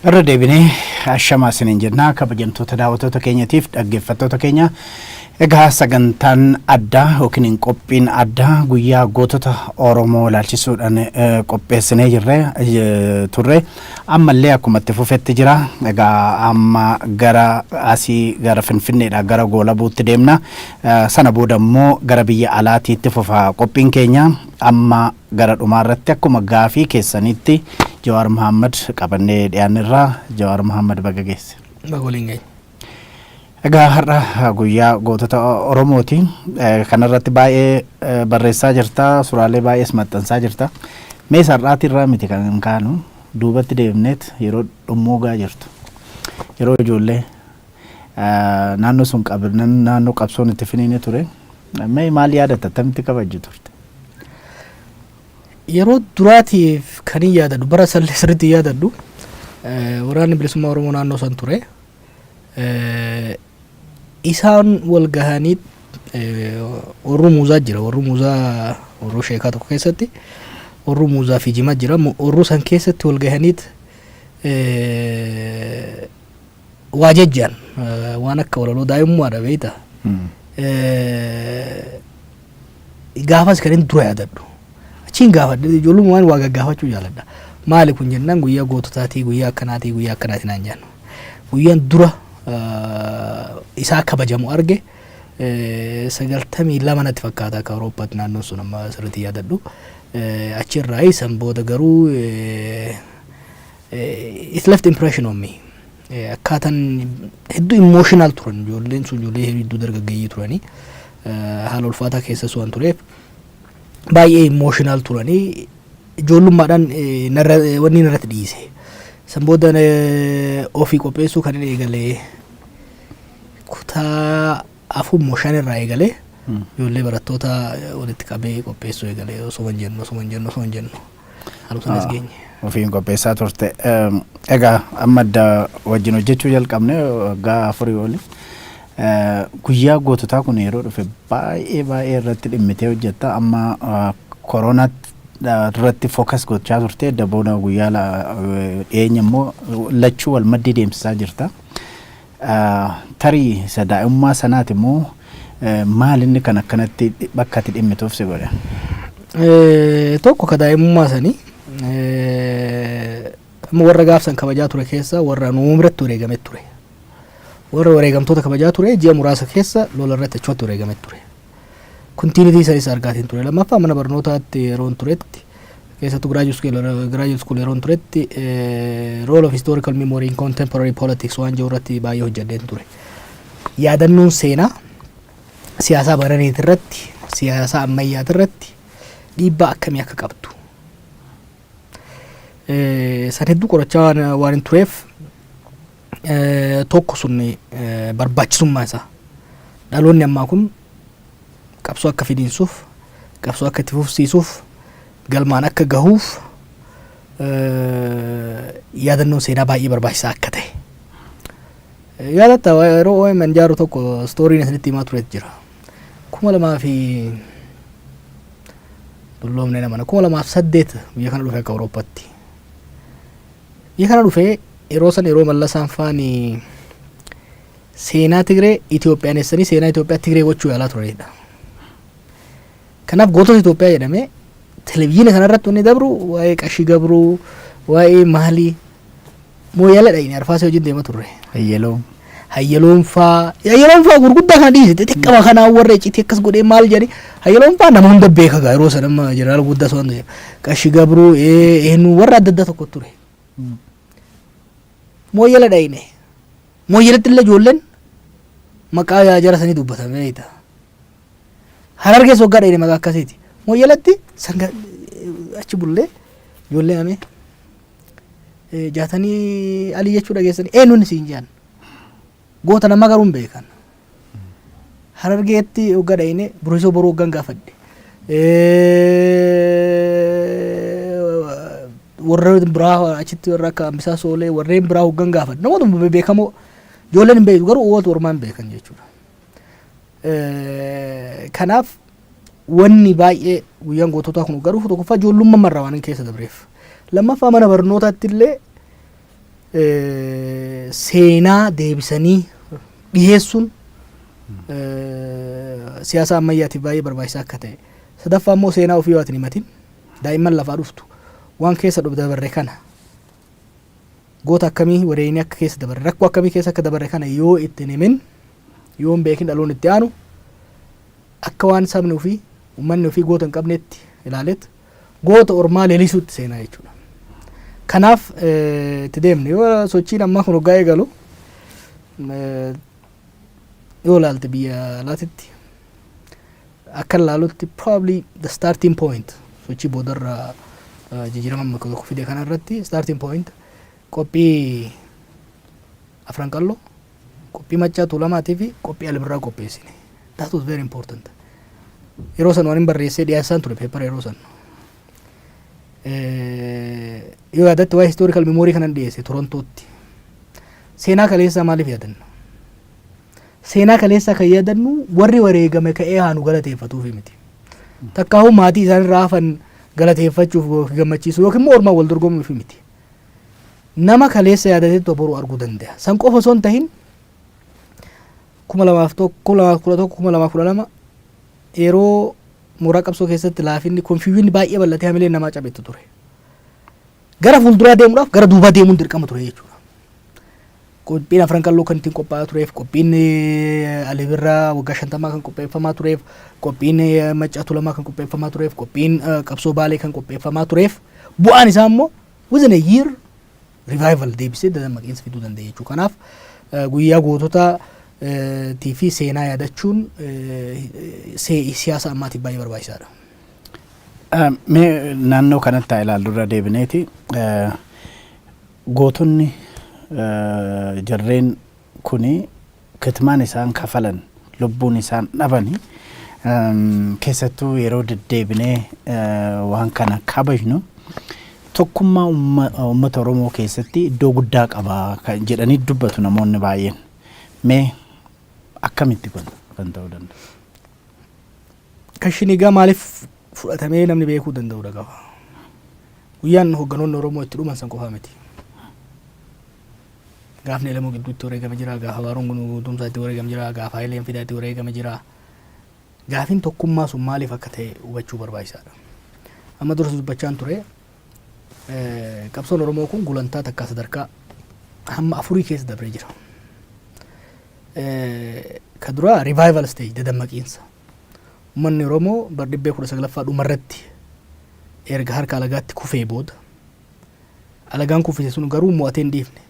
Irra deebinee ashamaa isiniin jennaa, kabajamtoota daawwattoota keenyatiif dhaggeeffattoota keenya. Egaa sagantaan addaa yookiin qophiin addaa guyyaa gootota Oromoo ilaalchisuudhaan qopheessinee jirre turre ammallee akkuma itti fufetti jira. Egaa amma gara asii gara Finfinneedha gara Goolabuutti deemna. Sana booda immoo gara biyya alaatiitti fufa qophiin keenya. Amma gara dhumaa irratti akkuma gaafii keessaniitti Jawaar Mohaammed qabannee dhiyaannerraa. Jawaar Mohaammed, baga geesse. Baga waliin geenye. Egaa har'a guyyaa gootota Oromooti. Kanarratti baay'ee barreessaa jirta, suuraalee baay'ees maxxansaa jirta. Mee har'aati irraa miti kan kaanu, duubatti deemneet yeroo dhummuugaa jirtu. Yeroo ijoollee naannoo sun naannoo qabsoon itti finiine ture. Mee maal yaadatta? Attamitti kabajju turte? Yeroo duraatiif kan hin yaadadhu, bara sallee sirriitti hin yaadadhu, waraanni bilisummaa Oromoo naannoo san ture. Isaan wal gahanii warruu muuzaa jira, warruu muuzaa, warruu sheekaa tokko keessatti warruu muuzaa fi jimaa jira. Warruu san keessatti wal gahaniit waa jejjaan waan akka walaloo daa'imummaadha beekta. Gaafas kan inni dura yaadadhu. Achiin gaafadhe, ijoollummaan waa gaggaafachuu jaaladha. Maali kun jennaan, guyyaa goototaatii, guyyaa akkanaatii, guyyaa akkanaatii naan jedhan. Guyyaan dura isaa kabajamu arge 92 natti fakkaata akka Awurooppaatti naannoon sun, amma sirriitti yaadadhu. Achirraa san booda garuu it left impression on me. Akkaataan hedduu emotional turan ijoolleen sun, ijoollee hedduu dargaggeeyyii turanii, haala ulfaataa keessas waan tureef baay'ee emotional turanii, ijoollummaadhaan narra wanni narratti dhiise. San booda ofii qopheessuu kan inni eegalee kutaa afur moo shan irraa eegalee, ijoollee barattoota walitti qabee qopheessuu eegalee, osoo hin jennu, osoo hin jennu, osoo hin jennu haaluma sanas geenye. Ofiin qopheessaa turte. Egaa amma adda wajjin hojjechuu jalqabne waggaa 4 oli. Guyyaa goototaa kun yeroo dhufe baay'ee baay'ee irratti dhimmitee hojjetta. Amma koronaatti irratti focus gochaa turte. Edda booda guyyaa dhiyeenya immoo lachuu wal maddii deemsisaa jirta. Tarii isa daa'imummaa sanaati immoo maal inni kan akkanatti bakka ati dhimmituuf si godhe? Tokko ka daa'imummaa sanii, amma warra gaafsan kabajaa ture keessa warra nu umritti wareegame ture. Warra wareegamtoota kabajaa ture ji'a muraasa keessa lola irratti achumatti wareegame ture. Continuity sanis argaatiin ture. Lammaffaa, mana barnootaatti yeroon turetti, keessattuu graduate school yeroon turetti, role of historical memory in contemporary politics waan jiru irratti baay'ee hojjedheen ture. Yaadannoon seenaa siyaasaa baraniit irratti, siyaasa ammayyaat irratti dhiibbaa akkamii akka qabdu. San hedduu qorachaa waan hin tureef, tokko sun barbaachisummaa isaa, dhaloonni ammaa kun qabsoo akka finiinsuuf, qabsoo akka itti fufsiisuuf, galmaan akka gahuuf yaadannoon seenaa baay'ee barbaachisaa akka ta'e. Yaadatta, yeroo OMN jaaru tokko storyn isinitti himaa tureet jira. Kuma lamaa fi dulloomne namana, 2008 biyya kana dhufe akka Awurooppaatti. Biyya kana dhufee yeroo san, yeroo Mallasaan faani seenaa Tigree Itoophiyaaneessanii seenaa Itoophiyaa Tigree gochuu yaalaa turanidha. Kanaaf gootota Itoophiyaa jedhamee televizyiina kanarratti wanni dabru waa'ee Qashii Gabruu, waa'ee maalii, Mooyyaalee dhayine Arfaasee wajjin deema turre. Hayyaloo. Hayyaloon faa, hayyaloon faa gurguddaa kana dhiise, xixiqqama kanaa warra iccitii akkas godhee maal jedhani, hayyaloon faa nama hunda beeka gaa yeroo sana, amma jeneraal guddaa waan ta'eef, Qashii Gabruu, eenyu, warra adda addaa tokko ture. Mooyyala dhayine. Mooyyalatti illee ijoolleen maqaa jara sanii dubbatame beekta. Harargees waggaa dhayine maqaa akkasiiti. Mooyyalatti sanga achi bullee ijoollee amee Jaatanii Alii jechuu dhageessanii, eenyuun siin jedhan, goota nama garuu hin beekan. Harargeetti waggaa dhayine Bureessoo Boruu waggaan gaafadhe. Warreen biraa achitti warra akka Ambisaa Soolee, warreen biraa hoggan gaafadhe, namoota beekamoo ijoolleen hin beektu, garuu uummata ormaa hin beekan jechuudha. Kanaaf wanni baay'ee guyyaan goototaa kun garuu tokkoffaa ijoollummaa marraa waan keessa dabreef, lammaffaa mana barnootaatti illee Seenaa deebisanii dhiheessuun siyaasa ammayyaatiif baay'ee barbaachisaa akka ta'e. Sadaffaa immoo, seenaa ofii yoo ati hin himatin, daa'imman lafaa dhuftu waan keessa dabarre kana, goota akkamii wareeyni akka keessa dabarre, rakkoo akkamii keessa akka dabarre kana yoo itti hin himin, yoo hin beekin, dhaloonni itti aanu akka waan sabni ofii, uummanni ofii goota hin qabnetti ilaaleet goota ormaa leelisuutti seenaa jechuudha. Kanaaf itti deemne. Yoo sochiin ammaa kun hoggaa eegalu yoo ilaalte, biyya alaatitti akka ilaalutti, probably the starting point sochii boodarra jijjiirama amma tokko fide kana irratti starting point qophii Afran Qalloo, qophii Maccaa Tuulamaatii fi qophii Albirraa qopheessine. That was very important. Yeroo san waan hin barreessee dhiyeessaan ture paper yeroo san. Yoo yaadatte, waa'ee historical memory kanan dhiyeesse Torontootti. Seenaa kaleessaa maaliif yaadanna? Seenaa kaleessaa kan yaadannu warri wareegame ka'ee haa nu galateeffatuufi miti. Takkaahuu maatii isaanirraa hafan galateeffachuuf, gammachiisuu yookiin immoo ormaan wal dorgomuufi miti. Nama kaleessa yaadateetu boruu arguu danda'a. San qofa osoo hin tahin, 2001, 2011, 2012 yeroo mooraa qabsoo keessatti laafinni, confusion baay'ee bal'atee hamileen namaa cabettu ture. Gara fuulduraa deemuudhaaf gara duubaa deemuun dirqama ture jechuudha. Qophiin Afran Qalloo kan ittiin qophaa'aa tureef, qophiin Alibirraa waggaa 50 kan qopheeffamaa tureef, qophiin Maccaa Tuulamaa kan qopheeffamaa tureef, qophiin qabsoo Baalee kan qopheeffamaa tureef, bu'aan isaa immoo within a year revival deebisee dadammaqiinsa fiduu danda'e jechuudha. Kanaaf guyyaa gootota tii fi seenaa yaadachuun siyaasa ammaatiif baay'ee barbaachisaadha. Mee naannoo kanatti haa ilaallu irra deebineeti. Gootonni jarreen kuni kitmaan isaan kafalan, lubbuun isaan dhabani, keessattuu yeroo deddeebinee waan kana kabajnu, tokkummaa uummata Oromoo keessatti iddoo guddaa qaba kan jedhanii dubbatu namoonni baay'een. Mee akkamitti kun kan ta'uu danda'u? Kashinigaa maaliif fudhatamee namni beekuu danda'udha qaba. Guyyaan hoogganoonni Oromoo itti dhuman san qofaa miti. Gaafni Elemoo gidduutti wareegame jira, gaafa Baaroon Guutumsaa itti wareegame jira, gaafa Hayileen Fidaa itti wareegame jira. Gaafin tokkummaa sun maaliif akka ta'e hubachuu barbaachisaadha. Amma dursa dubbachaan ture, qabsoon Oromoo kun gulantaa takkaa sadarkaa hamma afurii keessa dabree jira. Ka duraa revival stage, dadammaqiinsa. Uummanni Oromoo bar dhibbee 19ffaa dhumarratti erga harka alagaatti kufee booda, alagaan kuffise sun garuu mo'atee hin dhiifne.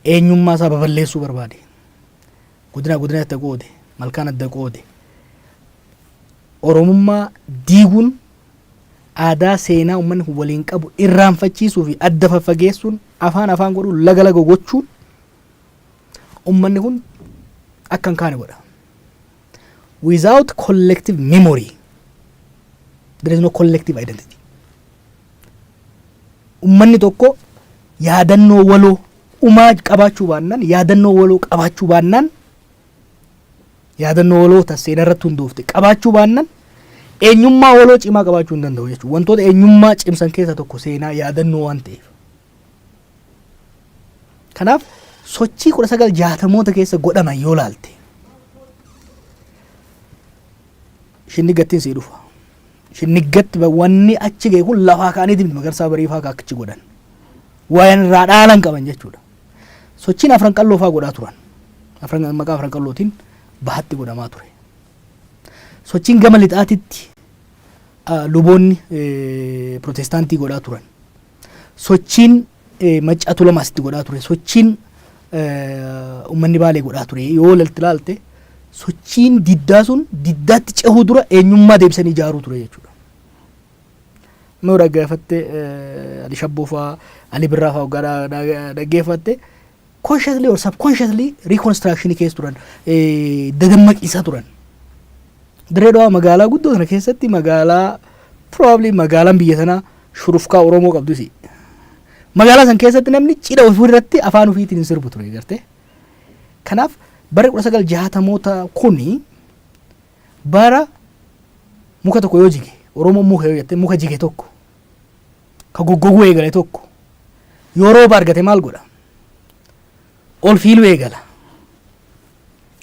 Eenyummaa isaa baballeessuu barbaade. Godina godina adda qoode, malkaan adda qoode. Oromummaa diiguun, aadaa seenaa uummanni kun waliin qabu irraanfachiisuu fi adda faffageessuun, afaan afaan godhuun, laga laga gochuun uummanni kun akka hin kaane godha. Without collective memory, there is no collective identity. Uummanni tokko yaadannoo waloo umaa qabaachuu baannaan, yaadannoo waloo qabaachuu baannaan, yaadannoo waloo ta seenaa irratti hundoofte qabaachuu baannaan, eenyummaa waloo cimaa qabaachuu hin danda'u jechuudha. Wantoota eenyummaa cimsan keessaa tokko seenaa yaadannoo waan ta'eef. Kanaaf sochii 1960moota keessa godhaman yoo laalte, shinnigattiin sii dhufa. Shinniggatti wanni achi ga'e kun lafaa ka'aniiti miti. Magarsaa Bariifaa akka achi godhan. Waan irraa dhaalan qaban jechuudha. Sochiin Afran Qalloo faa godhaa turan. Afran maqaa Afran Qallootiin bahatti godhamaa ture. Sochiin gama lixaatitti luboonni Protestaantii godhaa turan. Sochiin Maccaa Tuulamaas itti godhaa ture. Sochiin uummanni Baalee godhaa ture. Yoo ilaalte, sochiin diddaa sun diddaatti cehuu dura eenyummaa deebisanii ijaaruu ture jechuudha. Yoo dhaggeeffatte, Ali Shabboo fa'aa, Ali Birraa fa'aa waggaa dhaggeeffatte, consciously or subconsciously reconstruction keessa turan, dadammaqiisaa turan. Dirree Dhawaa magaalaa guddoo sana keessatti, magaalaa probably magaalaan biyya sanaa shurufkaa Oromoo qabdusi. Magaalaa san keessatti namni cidha ofii irratti afaan ofiitiin hin sirbu ture gartee. Kanaaf bara 1960moota kuni bara muka tokko yoo jige, Oromoon muka yoo jette, muka jige tokko ka goggoguu eegale tokko Yoo rooba argate maal godha? Ol fiiluu eegala.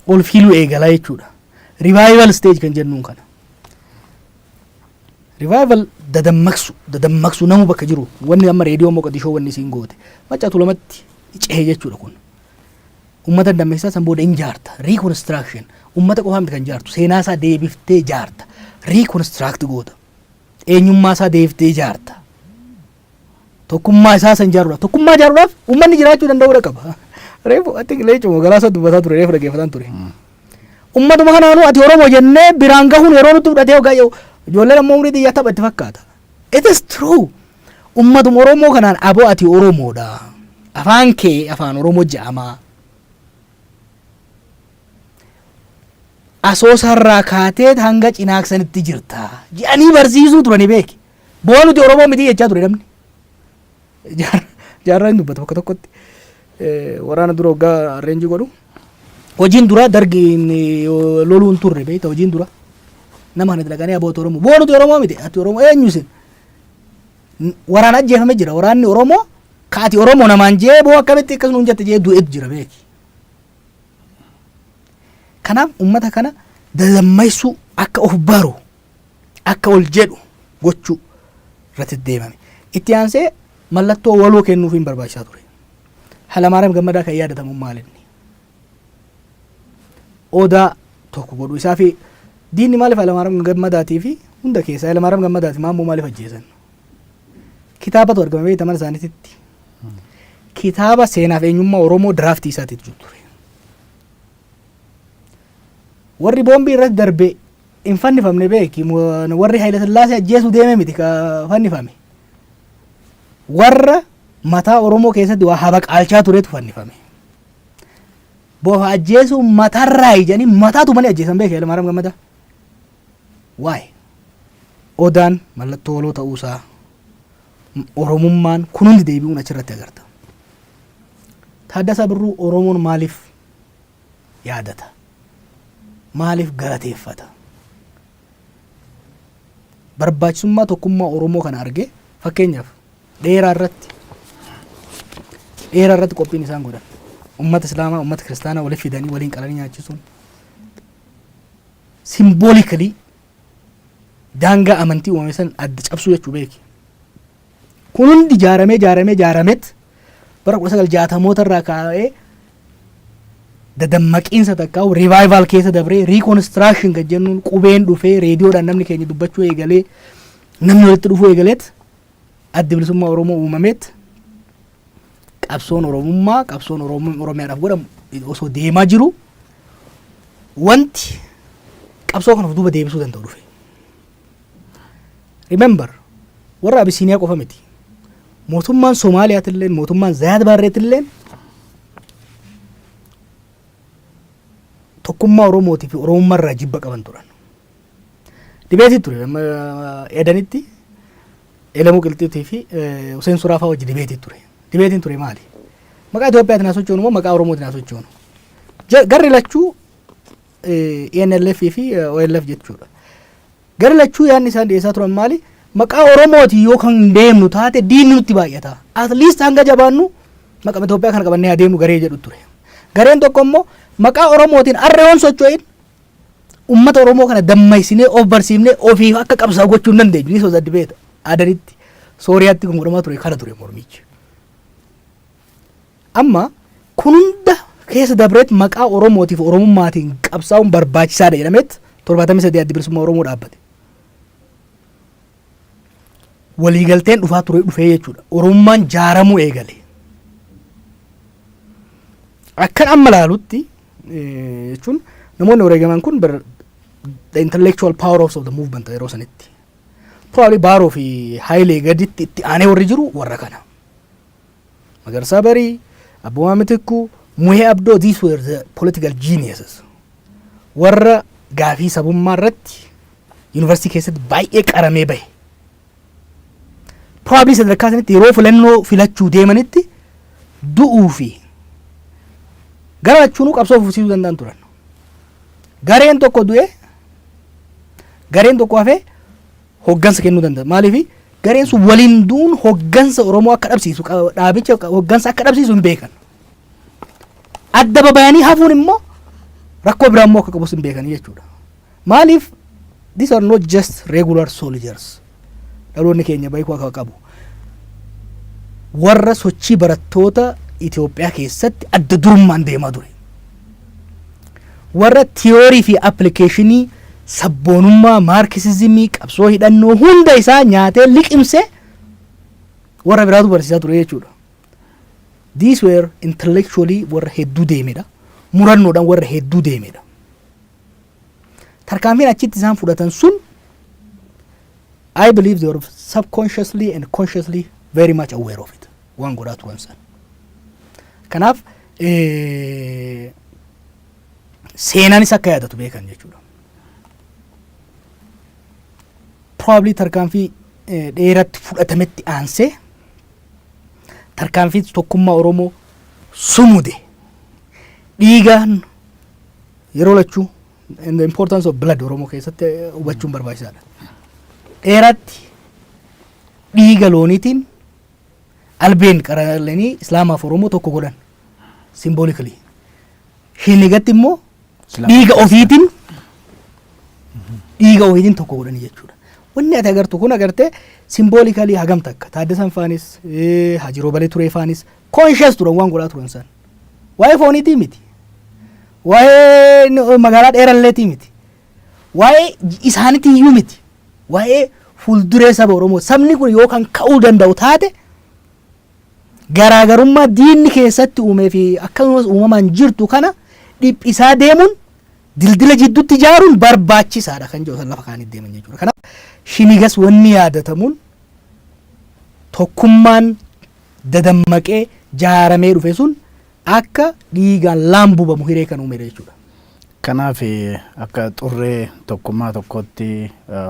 Ol fiiluu eegala jechuudha. Revival stage kan jennuun kana. Revival dadammaqsu, dadammaqsu namu bakka jiru. Wanni amma reediyoo Moqadishoo wanni isiin goote. Macca Tuulamatti cehe jechuudha kun. Uummata dammaqsaa, san booda in jaarta. Reconstruction. Uummata qofaa miti kan jaartu. Seenaa isaa deebiftee jaarta. Reconstruct goota. Eenyummaa isaa deebiftee ijaarta. Tokkummaa isaa san ijaaruudhaaf. Tokkummaa ijaaruudhaaf uummanni jiraachuu danda'uudha qaba. Reefu ati leencuma galaasa dubbataa ture, reefu dhaggeeffataan ture. Uummatuma kanaanuu ati Oromoo jennee biraan gahuun yeroo nutti fudhatee hoggaa ijoolleen ammoo umurii xiyyaa tapha itti fakkaata. It is true. Uummatuma Oromoo kanaan aboo ati Oromoodha. Afaan kee afaan Oromoo jedhama. Asoosaarraa kaatee hanga Cinaaksanitti jirta. Jedhanii barsiisuu turanii beeki. Boo nuti Oromoo miti jechaa ture namni. Jaarraa hin dubbata bakka tokkotti. Waraana dura waggaa reenjii godhu. Hojiin dura dargiin loluu hin turre beekta hojiin dura. Nama kana dhaqanii aboota Oromoo. Boo nuti Oromoo miti, ati Oromoo eenyu isin? Waraana ajjeefame jira. Waraanni Oromoo ka ati Oromoo namaan jee boo akkamitti akkas nuun jette jee du'etu jira beeki. Kanaaf uummata kana dadammaysuu, akka of baru, akka ol jedhu gochuu irratti deemame. Itti aansee mallattoo waloo kennuufiin barbaachisaa ture. Hayilamaariyaam Gammadaa kan yaadatamu maal inni? Odaa tokko godhuu isaa fi diinni maaliif Hayilamaariyaam Gammadaatii fi hunda keessaa Hayilamaariyaam Gammadaati Maammoo maaliif ajjeesan? Kitaabatu argame beekta mana isaaniititti. Kitaaba seenaaf eenyummaa Oromoo draft isaatiitu jiru ture. Warri boombii irratti darbe hin fannifamne beeki. Warri Haayila Sillaasee ajjeesuu deeme miti ka fannifame. Warra mataa Oromoo keessatti waa habaqaalchaa turetu fannifame. Bofa ajjeesuu matarraa ijanii mataatu malee ajjeesan beeki Hayilamaariyaam Gammadaa. Waa'ee Odaan mallattoo waloo ta'uusaa, Oromummaan kun hundi deebi'uun achirratti agarta. Taaddasaa Birruu Oromoon maaliif yaadata? Maaliif galateeffata? Barbaachisummaa tokkummaa Oromoo kana argee, fakkeenyaaf dheeraa irratti qophiin isaan godhan, ummata Islaamaa, ummata Kiristaanaa walitti fidanii waliin qalanii nyaachisuun symbolically daangaa amantii uumame san adda cabsuu jechuu beeki. Kun hundi ijaaramee ijaaramee ijaaramet bara 1960moota irraa kaa'ee dadammaqiinsa takkaa revival keessa dabree reconstruction kan jennuun qubeen dhufee, reediyoodhaan namni keenya dubbachuu eegalee, namni walitti dhufuu eegaleet, Addi Bilisummaa Oromoo uumameet, qabsoon Oromummaa, qabsoon Oromiyaadhaaf godhamu osoo deemaa jiru wanti qabsoo kana of duuba deebisuu danda'u dhufe. Remember, warra Abisiiniyaa qofa miti. Mootummaan Soomaaliyaatilleen, mootummaan Zayaad Baarreetilleen tokkummaa Oromootii fi Oromummaa irraa jibba qaban turan. Debate ture amma Edanitti Elemuu Qilxiitii fi Hussein Suraafaa wajji debate ture. Debateiin ture maali? Maqaa Itoophiyaatiin haa sochoonu moo maqaa Oromootiin haa sochoonu? Garri lachuu ENLF fi OLF jechuudha. Garri lachuu yaadni isaan dhiyeessaa turan maali? Maqaa Oromooti yoo kan deemnu taate diinni nutti baay'ata. At least hanga jabaannu maqaa Itoophiyaa kana qabannee adeemnu garee jedhu ture. Gareen tokko immoo maqaa Oromootiin arra yoon socho'in ummata Oromoo kana dammaysinee of barsiifnee ofiif akka qabsaa'u gochuu hin dandeenyu. This was a debate. Adanitti, Sooriyaatti kan godhamaa ture kana ture mormichi. Amma kun hunda keessa dabreet maqaa Oromootiif Oromummaatiin qabsaa'uun barbaachisaadha jedhameet 73 Addi Bilisummaa Oromoo dhaabbate. Waliigalteen dhufaa ture dhufee jechuudha. Oromummaan jaaramuu eegale. Akkan amma laalutti jechuun namoonni wareegaman kun the intellectual power of the movement yeroo sanitti. Probably Baaroo fi Hayilee gaditti itti aanee warri jiru warra kana. Magarsaa Barii, Abboomaa Mitikkuu, Muhee Abdoo, these were the political geniuses. Warra gaafii sabummaa irratti yuunivarsiitii keessatti baay'ee qaramee bahe. Probably sadarkaa sanitti yeroo filannoo filachuu deemanitti du'uu fi gara lachuunuu qabsoo fufsiisuu danda'an turan. Gareen tokko du'e, gareen tokko hafee hoggansa kennuu danda'a. Maaliif Gareen sun waliin du'uun hoggansa Oromoo akka dhabsiisu, dhaabicha hoggansa akka dhabsiisu hin beekan. Adda babayanii hafuun immoo rakkoo biraa immoo akka qabus hin beekanii jechuudha. Maaliif? These are not just regular soldiers. Dhaloonni keenya beekuu akka qabu. Warra sochii barattoota Itoophiyaa keessatti adda durummaan deemaa ture. Warra theory fi application sabboonummaa, maarkisizimii, qabsoo hidhannoo hunda isaa nyaatee liqimsee warra biraatu barsiisaa ture jechuudha. These were intellectually warra hedduu deemedha. Murannoodhaan warra hedduu deemedha. Tarkaanfiin achitti isaan fudhatan sun, I believe they were subconsciously and consciously very much aware of it, waan godhaa turan san. Kanaaf seenaanis akka yaadatu beekan jechuudha. Probably tarkaanfii dheeratti fudhatametti aansee tarkaanfii tokkummaa Oromoo sumude, dhiigaan yeroo lachuu, and the importance of blood Oromoo keessatti hubachuun barbaachisaadha. Dheeratti dhiiga looniitiin albeen qaralanii Islaamaaf Oromoo tokko godhan symbolically. Shinigatti immoo dhiiga ofiitiin tokko godhanii jechuudha. Wanni ati agartu kun agartee symbolically hagam takka Taaddasan faanis, Hajiroo Balee Turee faanis conscious turan waan godhaa turan san. Waa'ee fooniitii miti. Waa'ee magaalaa dheeralleetii miti. Waa'ee isaaniitii iyyuu miti. Waa'ee fuulduree saba Oromoo, sabni kun yoo kan ka'uu danda'u taate, garaagarummaa diinni keessatti uumee fi akkasumas uumamaan jirtu kana dhiphisaa deemuun dildila jidduutti ijaaruun barbaachisaadha kan jedhu san lafa kaanii deeman jechuudha. Kanaaf Shinigas wanni yaadatamuun tokkummaan dadammaqee jaaramee dhufe sun akka dhiigaan laambubamu hiree kan uumedha jechuudha. Kanaaf akka xurree tokkummaa tokkotti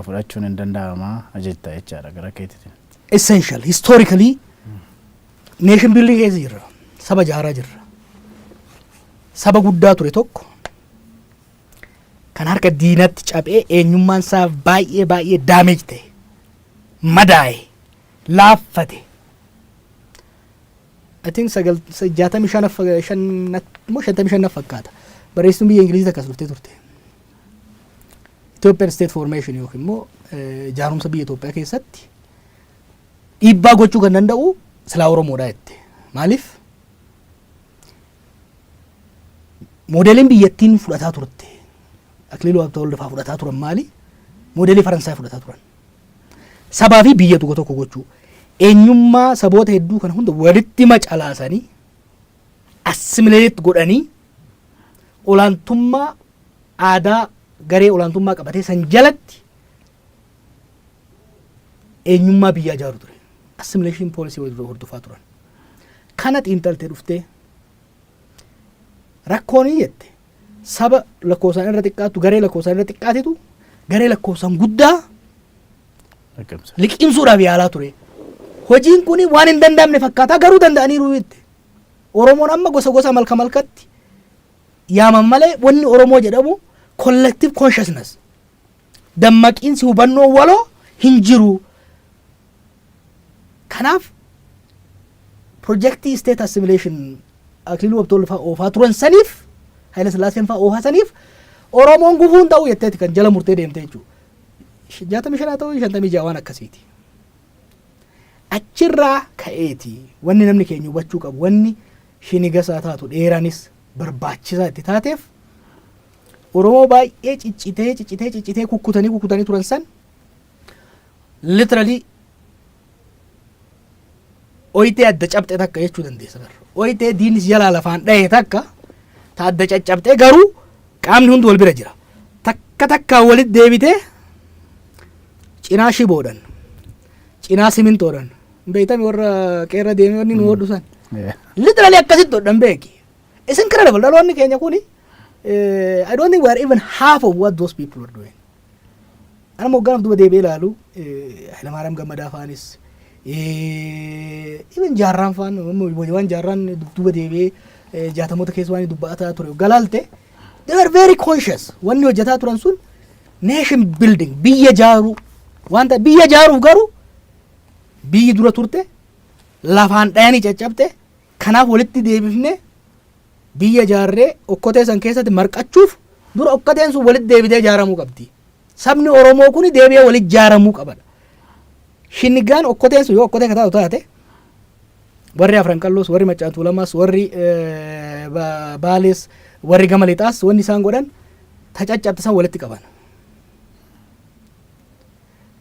fudhachuun hin danda'ama jetta jechaadha gara keetiitiin. Essential historically nation building keessa jirra. Saba jaaraa jirra. Saba guddaa ture tokko kan harka diinatti cabee, eenyummaan isaa baay'ee baay'ee damage ta'e, madaa'e, laaffate. I think sagal 65 shan moo 55 fakkaata. Barreessituun biyya Ingilizii akkas dhuftee turte. Ethiopian State Formation yookiin immoo ijaarumsa biyya Itoophiyaa keessatti dhiibbaa gochuu kan danda'u silaa Oromoodha jette. Maaliif? Moodeliin biyyattiin fudhataa turte, Akiliiluu Habtawald fa'aa fudhataa turan maali? Moodelii Faransaay fudhataa turan. Sabaa fi biyya tokko tokko gochuu. Eenyummaa saboota hedduu kana hunda walitti macalaasanii, assimilate godhanii, olaantummaa aadaa garee olaantummaa qabatee san jalatti eenyummaa biyyaa ijaaru ture. Assimilation policy hordofaa turan. Kana xiinxaltee dhuftee rakkoon jette saba lakkoofsaan irra xiqqaatu, garee lakkoofsaan irra xiqqaatetu garee lakkoofsaan guddaa Liqimsa. liqimsuudhaaf yaalaa ture. Hojiin kun waan hin danda'amne fakkaataa, garuu danda'aniiru jette. Oromoon amma gosa gosa malka malkatti yaaman malee wanni Oromoo jedhamu collective consciousness, dammaqiinsi hubannoo waloo hin jiru. Kanaaf projectii state assimilation Akiliiluu Habtooll fa'aa oofaa turan saniif, Haayila Sillaaseen fa'aa oofaa saniif Oromoon gufuun ta'uu jetteeti kan jala murtee deemte jechuudha. 65 haa ta'u, 56, waan akkasiiti. Achirraa ka'eeti wanni namni keenya hubachuu qabu, wanni Shinigasaa taatu dheeraanis barbaachisaa itti taateef, Oromoo baay'ee ciccitee ciccitee ciccitee kukkutanii kukkutanii turan san literally oyitee adda cabxe takka jechuu dandeessa bara. Oyitee diinni si jalaa lafaan dhahe takka ta adda caccabxee, garuu qaamni hundi wal bira jira. Takka takkaan walitti deebitee cinaa shiboodhan, cinaa simintoodhan beeytami, warra qeerra deemee wanni nu hodhu san. Literally akkasitti hodhan beeki. It's incredible. Dhaloonni keenya kuni, I don't think we are even half of what those people were doing. Ana moggaanaaf duba deebi'ee ilaalu, Hayilamaariyaam Gammadaa faanis, even Jaarraan faan, waan Jaarraan duba deebi'ee 60moota keessa waan dubbataa ture galaalte, they were very conscious. Wanni hojjetaa turan sun nation building, biyya jaaruu. Wanta biyya jaaruuf garuu Biyyi dura turte lafaan dhayanii caccabte. Kanaaf walitti deebifne biyya ijaarree okkotee san keessatti marqachuuf dura okkoteen sun walitti deebitee ijaaramuu qabdi. Sabni Oromoo kun deebi'ee walitti ijaaramuu qabadha. Shinnigaan okkoteen sun yoo okkotee ka taatu taate, warri Afran Qalloos, warri Maccaa Tuulamaas, warri Baalees, warri gama lixaas wanni isaan godhan ta caccabte san walitti qaban.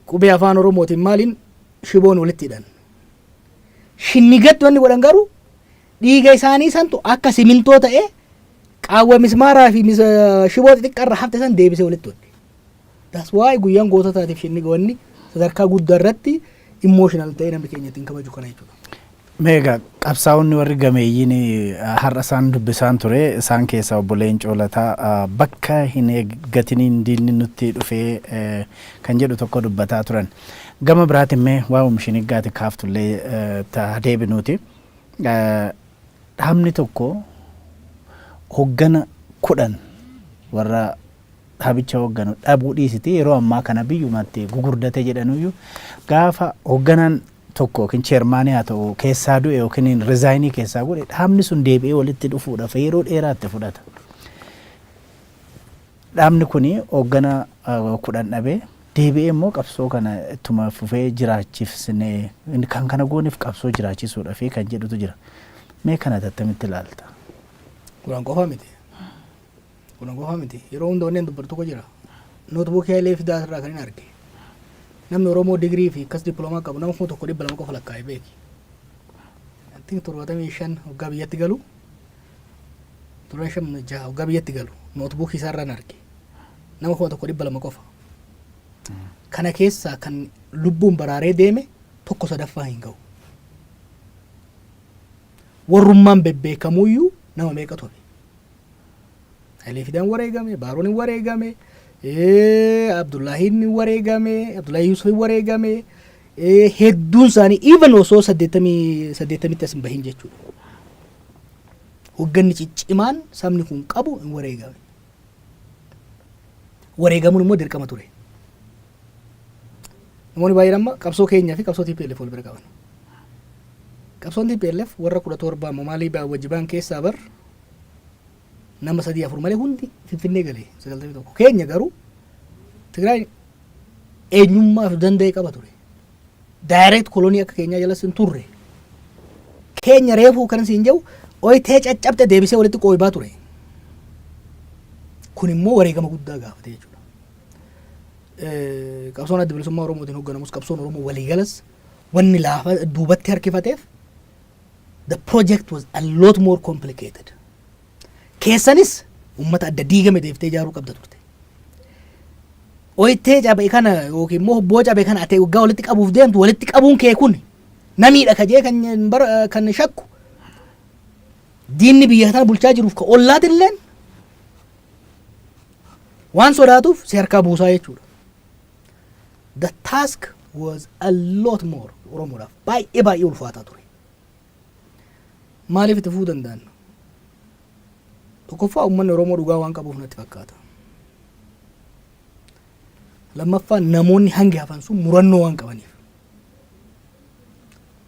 Qubee Afaan Oromootiin maaliin shiboon walitti hidhan. Shinnigatti wanni godhan garuu dhiiga isaanii santu akka simintoo ta'ee qaawwa mismaaraa fi shiboo xixiqqaa irra hafte san deebisee walitti hodhe. That's why guyyaan goototaatiif shinniga wanni sadarkaa guddaa irratti emotional ta'ee namni keenya ittiin kabaju kana jechuudha. Meegaa qabsaa'onni warri gameeyyiin har'a isaan dubbisaan ture. Isaan keessaa obbo Leencoo Lataa bakka hin eeggatiniin diinni nutti dhufee kan jedhu tokko dubbataa turan. Gama biraatiin mee waa'uma shiniggaati kaaftullee deebinuuti. Dhaabni tokko hoggana 10 warra dhaabicha hoogganu dhabuu dhiisiti, yeroo ammaa kana biyyumatti gugurdate jedhanuyyuu, gaafa hoogganaan tokko yookiin chairmanii haa ta'u keessaa du'e yookiin resignii keessaa godhe, dhaabni sun deebi'ee walitti dhufuudhaaf yeroo dheeraatti fudhata. Dhaabni kuni hooggana 10 dhabee deebi'ee immoo qabsoo kana ittuma fufee jiraachifsine, kan kana gooneef qabsoo jiraachisuudhaaf kan jedhutu jira. Mee kana attamitti ilaalta? 10 qofa miti. 10 qofa miti. Yeroo hunda wanneen dubbatu tokko jira. Notebookii Hayilee Fidaa irraa kan hin arge. Namni Oromoo digirii fi akkas dippiloomaa qabu nama 1200 qofa lakkaa'e beeki. I 75 waggaa biyyatti galu, 75, 6 waggaa biyyatti galu notebookii isaa irraan arge. Nama 1200 qofa. Kana keessaa kan lubbuun baraaree deeme tokko sadaffaa hin ga'u. Warrummaan bebbeekamuyyuu nama meeqa ture? Hayilee Fidaan wareegame, Baaroon hin wareegame, Abdullaahiin hin wareegame, Abdullaahii Yusuf hin wareegame, hedduun isaanii even osoo 80 80tti as hin bahin jechuudha. Hogganni ciccimaan sabni kun qabu hin wareegame. Wareegamuun immoo dirqama ture. Namoonni baay'een amma qabsoo keenyaa fi qabsoo TPLF wal bira qaban. Qabsoon TPLF warra 17 ammoo maalii wajjibaan keessaa bar nama sadii afur malee hundi Finfinnee galee 91. Keenya garuu Tigraay eenyummaa of danda'e qaba ture. Direct kolonii akka keenyaa jalas hin turre. Keenya reefuu kan siin jedhu oyitee caccabte deebisee walitti qooybaa ture. Kun immoo wareegama guddaa gaafate jechuudha. Qabsoon Adda Bilisummaa Oromootiin hoogganamus, qabsoon Oromoo waliigalas wanni laafa duubatti harkifateef the project was a lot more complicated. Keessanis uummata adda diigame deeftee ijaaruu qabda turte. Oyitee cabe kana yookiin immoo hobboo cabe kana ati waggaa walitti qabuuf deemtu, walitti qabuun kee kun namiidha kajee kan bara kan shakku diinni biyya kana bulchaa jiruuf ka ollaatilleen waan sodaatuuf si harkaa buusaa jechuudha. The task was a lot more Oromoodhaaf baay'ee baay'ee ulfaataa ture. Maaliif itti fufuu danda'an? Tokkoffaa, uummanni Oromoo dhugaa waan qabuuf natti fakkaata. Lammaffaa, namoonni hangi hafan sun murannoo waan qabaniif.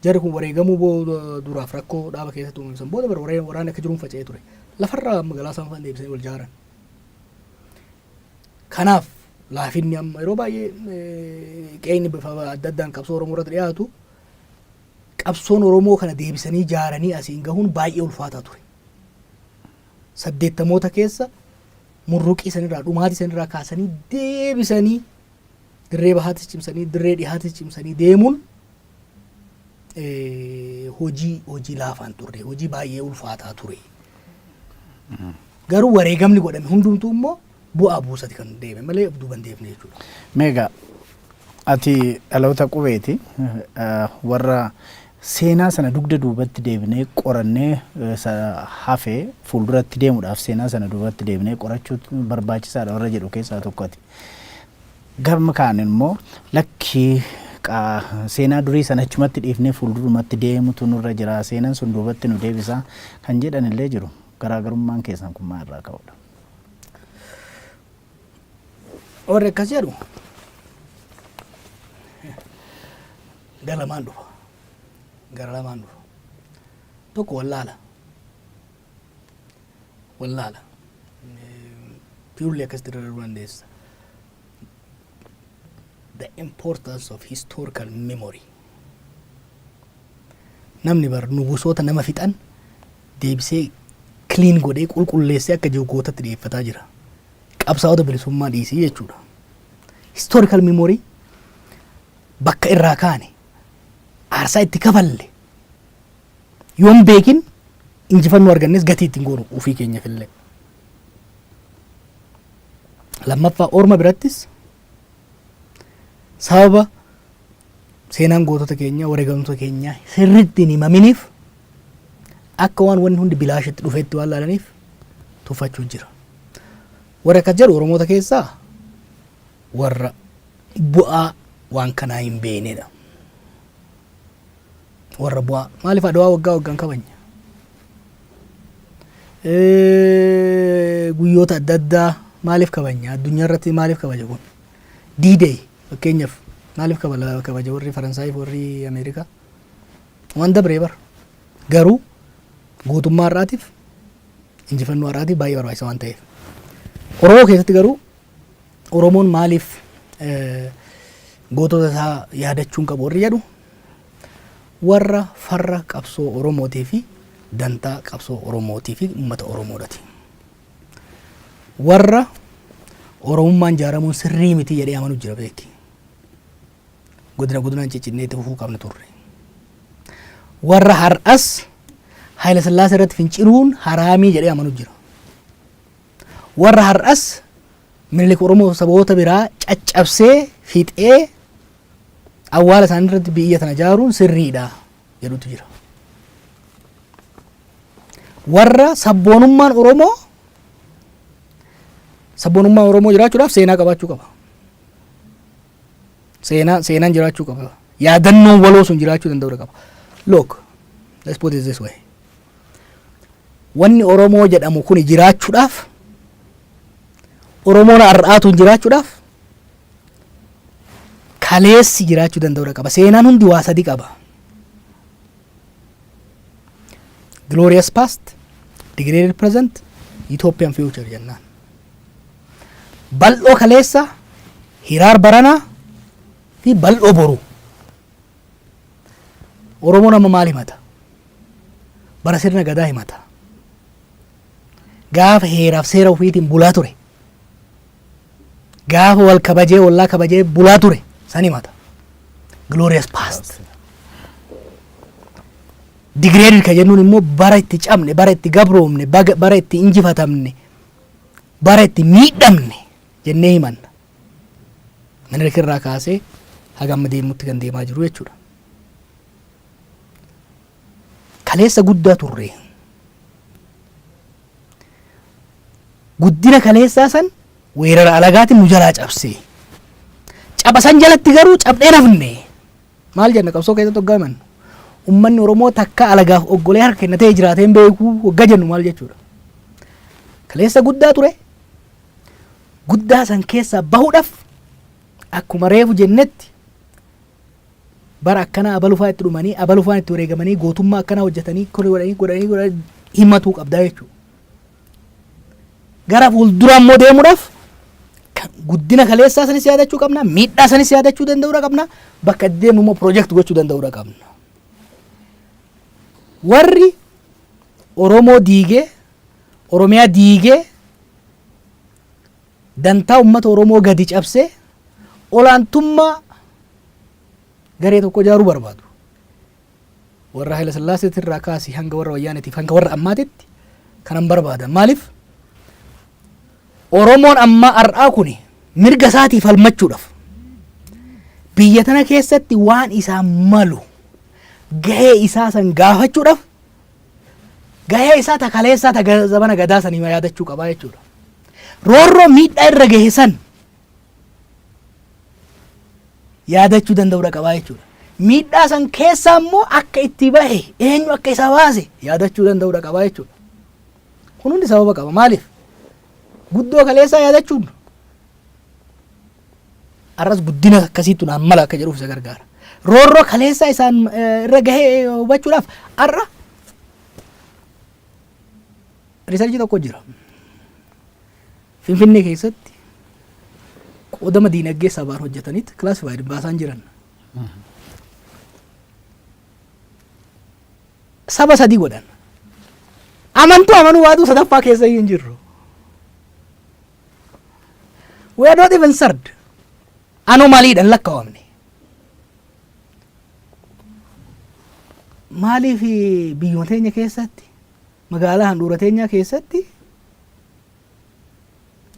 Jarri kun wareegamuu duraaf rakkoo dhaaba keessatti uumame san booda bara waraanni akka jiruun faca'ee ture. Lafarraa amma Galaasaan fa'aan deebisanii wal jaaran. Kanaaf laafinni amma yeroo baay'ee qe'inni bifa adda addaan qabsoo Oromoo irratti dhiyaatu, qabsoon Oromoo kana deebisanii jaaranii asiin gahuun baay'ee ulfaataa ture. 80moota keessa murruqii sanirraa, dhumaatii sanirraa kaasanii deebisanii dirree bahaatis cimsanii, dirree dhihaatis cimsanii deemuun hojii laafaan turre, hojii baay'ee ulfaataa ture. Garuu wareegamni godhame hundumtuu immoo bu'aa buusati kan deeme malee of duuba hin deemne jechuudha. Meegaa ati dhaloota qubeeti, warra seenaa sana dugda duubatti deebinee qorannee hafee fuulduratti deemuudhaaf seenaa sana duubatti deebinee qorachuutu barbaachisaadha warra jedhu keessaa tokko ati. Gama kaan immoo lakkii, seenaa durii sana achumatti dhiifnee fuuldurumatti deemutu nurra jira, seenaan sun duubatti nu deebisa kan jedhan illee jiru. Garaagarummaan keessan kun maal irraa ka'udha? Warri akkas jedhu Gara lamaan dhufa. Gara lamaan dhufa. Tokko wallaala. Wallaala. Purely akkasitti irra darbuu dandeessa. The importance of historical memory. Namni bar nugusoota nama fixan deebisee clean godhee, qulqulleessee akka jiru gootatti dhiyeeffataa jira. Qabsaa'ota bilisummaa dhiisii jechuudha. Historical memory, bakka irraa kaane, aarsaa itti kafalle yoon beekin, injifannoo argannes gatii ittiin goonu ofii keenyaaf illee. Lammaffaa, orma birattis sababa seenaan gootota keenya, wareegamtoota keenya sirriitti hin himaminiif, akka waan wanni hundi bilaashitti dhufeetti waan laalaniif tuffachuu jira. Warra akkas jedhu Oromoota keessaa warra bu'aa waan kanaa hin beeknedha. Warra bu'aa maaliif Adawaa waggaa waggaan kabajna? Guyyoota adda addaa maaliif kabajna? Addunyaa irratti maaliif kabaja kun? D-Day fakkeenyaaf maaliif kabaja warri Faransaayii fi warri Ameerikaa? Waan dabree bara. Garuu gootummaa har'aatiif, injifannoo har'aatiif baay'ee barbaachisa waan ta'eef. Oromoo keessatti garuu Oromoon maaliif gootota isaa yaadachuun qabu warri jedhu warra farra qabsoo Oromootii fi dantaa qabsoo Oromootii fi uummata Oromoodhati. Warra Oromummaan ijaaramuun sirrii miti jedhee amanu jira, beeki. Godina godinaan ciccinnee itti fufuu qabna turre. Warra har'as Haayila Sillaasee irratti finciluun haraamii jedhee amanu jira. Warra har'as Minilik Oromoo saboota biraa caccabsee fixee awwaala isaanii irratti biyya tana ijaaruun sirriidha jedhutu jira. Warra sabboonummaan Oromoo jiraachuudhaaf seenaa qabaachuu qaba. Seenaan jiraachuu qaba. Yaadannoon waloo sun jiraachuu danda'uu qaba. Look, let's put it this way. Wanni Oromoo jedhamu kun jiraachuudhaaf, Oromoon har'aatuun jiraachuudhaaf, kaleessi jiraachuu danda'uu qaba. Seenaan hundi waa sadi qaba. Glorious past, degraded present, utopian future jennaan. Bal'oo kaleessa, hiraar baranaa fi bal'oo boruu. Oromoon amma maal himata? Bara sirna Gadaa himata. Gaafa heeraaf seera ofiitiin bulaa ture. Gaafa wal kabajee, ollaa kabajee bulaa ture san himata. Glorious past. Degraded kan jennuun immoo bara itti cabne, bara itti gabroomne, bara itti injifatamne, bara itti miidhamne jennee himanna. Minilik irraa kaasee haga amma deemutti kan deemaa jiru jechuudha. Kaleessa guddaa turre. Guddina kaleessaa san weerara alagaatiin nu jalaa cabse. Caba san jalatti garuu cabdee nafne. Maal jenna qabsoo keessatti hoggaa himannu? Uummanni Oromoo takka alagaaf oggolee harka kennatee jiraatee hin beeku hoggaa jennu maal jechuudha? Kaleessa guddaa ture. Guddaa san keessaa bahuudhaaf, akkuma reefu jennetti, bara akkanaa abalufaa itti dhumanii, abalufaan itti wareegamanii, gootummaa akkanaa hojjetanii, godhanii godhanii godhanii himatuu qabdaa jechuudha. Gara fuulduraa immoo deemuudhaaf guddina kaleessaa sanis yaadachuu qabna, miidhaa sanis yaadachuu danda'uudha qabna, bakka deemnu immoo project gochuu danda'uudha qabna. Warri Oromoo diigee, Oromiyaa diigee, dantaa uummata Oromoo gadi cabsee olaantummaa garee tokko ijaaruu barbaadu. Warra Haayila Sillaaseetti irraa kaasii hanga warra Wayyaaniitiif hanga warra ammaatitti kanan barbaadan. Maaliif? Oromoon ammaa har'aa kuni mirga isaatii falmachuudhaaf biyya tana keessatti waan isaan malu, gahee isaa san gaafachuudhaaf, gahee isaa ta kaleessaa ta zamana Gadaa sanii yaadachuu qabaa jechuudha. Roorroo miidhaa irra gahe san yaadachuu danda'uudha qabaa jechuudha. Miidhaa san keessaa immoo akka itti bahe, eenyu akka isa baase yaadachuu danda'uudha qabaa jechuudha. Kun hundi sababa qaba. Maaliif? Guddoo kaleessaa yaadachuun arras guddina akkasiitu naan mala akka jedhuuf isa gargaara. Roorroo kaleessa isaan irra gahee hubachuudhaaf har'a research tokko jira. Finfinnee keessatti qoodama diinagdee sabaan hojjetanitti classified baasaan jiran. Saba sadii godhan. Amantuu amanuu waatu sadaffaa keessa iyyuu hin jirru. We are not even third. Anomaliidhaan lakkaawamne. Maaliif biyyuma teenya keessatti, magaalaa handhuura teenyaa keessatti,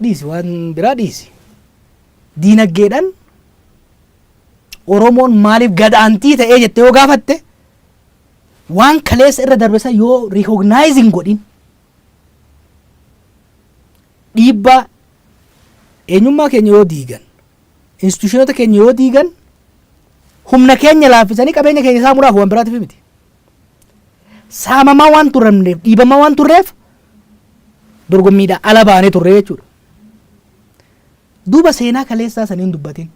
dhiisi, waan biraa dhiisi, diinagdeedhaan Oromoon maaliif gadaantii ta'ee jettee yoo gaafatte, waan kaleessa irra darbe san yoo recognize hin godhin, dhiibbaa eenyummaa keenya yoo diigan, institutionoota keenya yoo diigan, humna keenya laaffisanii qabeenya keenya saamuudhaaf, waan biraatiif miti. Saamamaa waan turreef, dhiibamaa waan turreef, dorgommiidhaa ala baanee turre jechuudha. Duuba seenaa kaleessaa saniin dubbatin.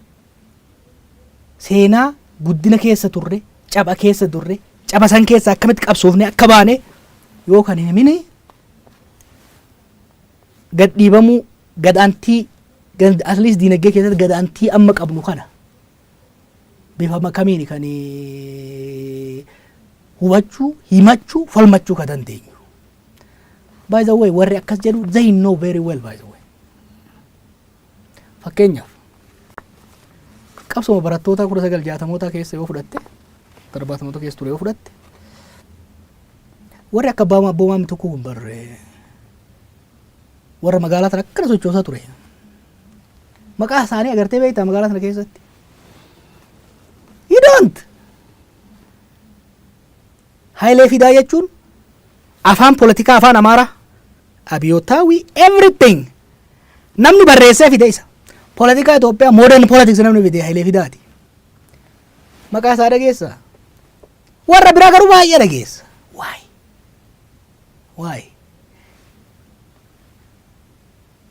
Seenaa guddina keessa turre, capha keessa turre, capha san keessa akkamitti qabsoofne akka baane yoo kan hin himini, gad dhiibamuu, gadaantii, at least diinagdee keessatti gadaantii amma qabnu kana bifa kamiin kan hubachuu, himachuu, falmachuu ka dandeenyu? By the way, warri akkas jedhu, they know very well, by the way. Fakkeenyaaf, qabsoma barattoota 1960moota keessa yoo fudhatte, 70moota keessa ture yoo fudhatte, warri akka abboomaa tokko kun barree warra magaalaa tana akkana sochoosaa ture. Maqaa isaanii agartee beektaa magaalaa tana keessatti? You don't. Hayilee Fidaa jechuun afaan poolitikaa afaan Amaaraa abiyyootaawi everything namni barreessee fide isa. Poolitikaa Itoophiyaa, modern politics, namni fide Hayilee Fidaati. Maqaa isaa dhageessa. Warra biraa garuu baay'ee dhageessa. Why? Why?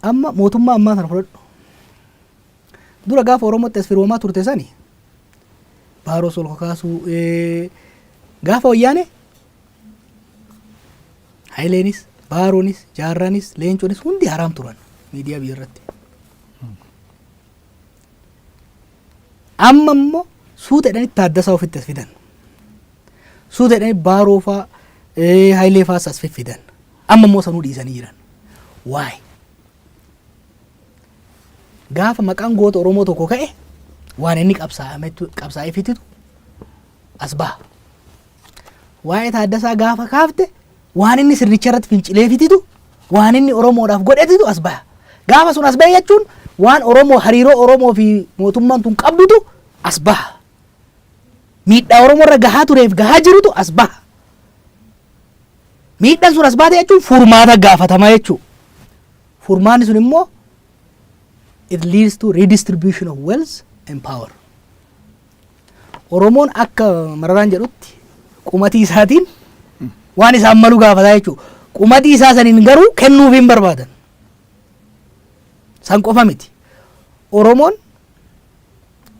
Amma mootummaa ammaa sana fudhadhu. Dura gaafa Oromootti as firoomaa turte sani Baaroo sol kakaasuu, gaafa Wayyaane Hayileenis, Baaroonis, Jaarraanis, Leencoonis hundi haraam turan miidiyaa biyya irratti. Amma immoo suuta jedhanii Taaddasaa ofitti as fidan. Suuta jedhanii Baaroo faa, Hayilee faas as fiffidan. Amma immoo sanuu dhiisanii jiran. Why? Gaafa maqaan goota Oromoo tokko ka'e, waan inni qabsaa'ee fititu as baha. Waa'ee Taaddasaa gaafa kaafte, waan inni sirnicha irratti fincilee fititu, waan inni Oromoodhaaf godhetitu as baha. Gaafa sun as bahe jechuun waan Oromoo, hariiroo Oromoo fi mootummaan tun qabdutu as baha. Miidhaa Oromoo irra gahaa tureef gahaa jirutu as baha. Miidhaan sun as baate jechuun furmaata gaafatama jechuudha. Furmaanni sun immoo it leads to redistribution of wealth and power. Oromoon akka Mararaan jedhutti qumatii isaatiin waan isaan malu gaafataa jechuudha. Qumatii isaa saniin garuu kennuuf hin barbaadan. San qofa miti. Oromoon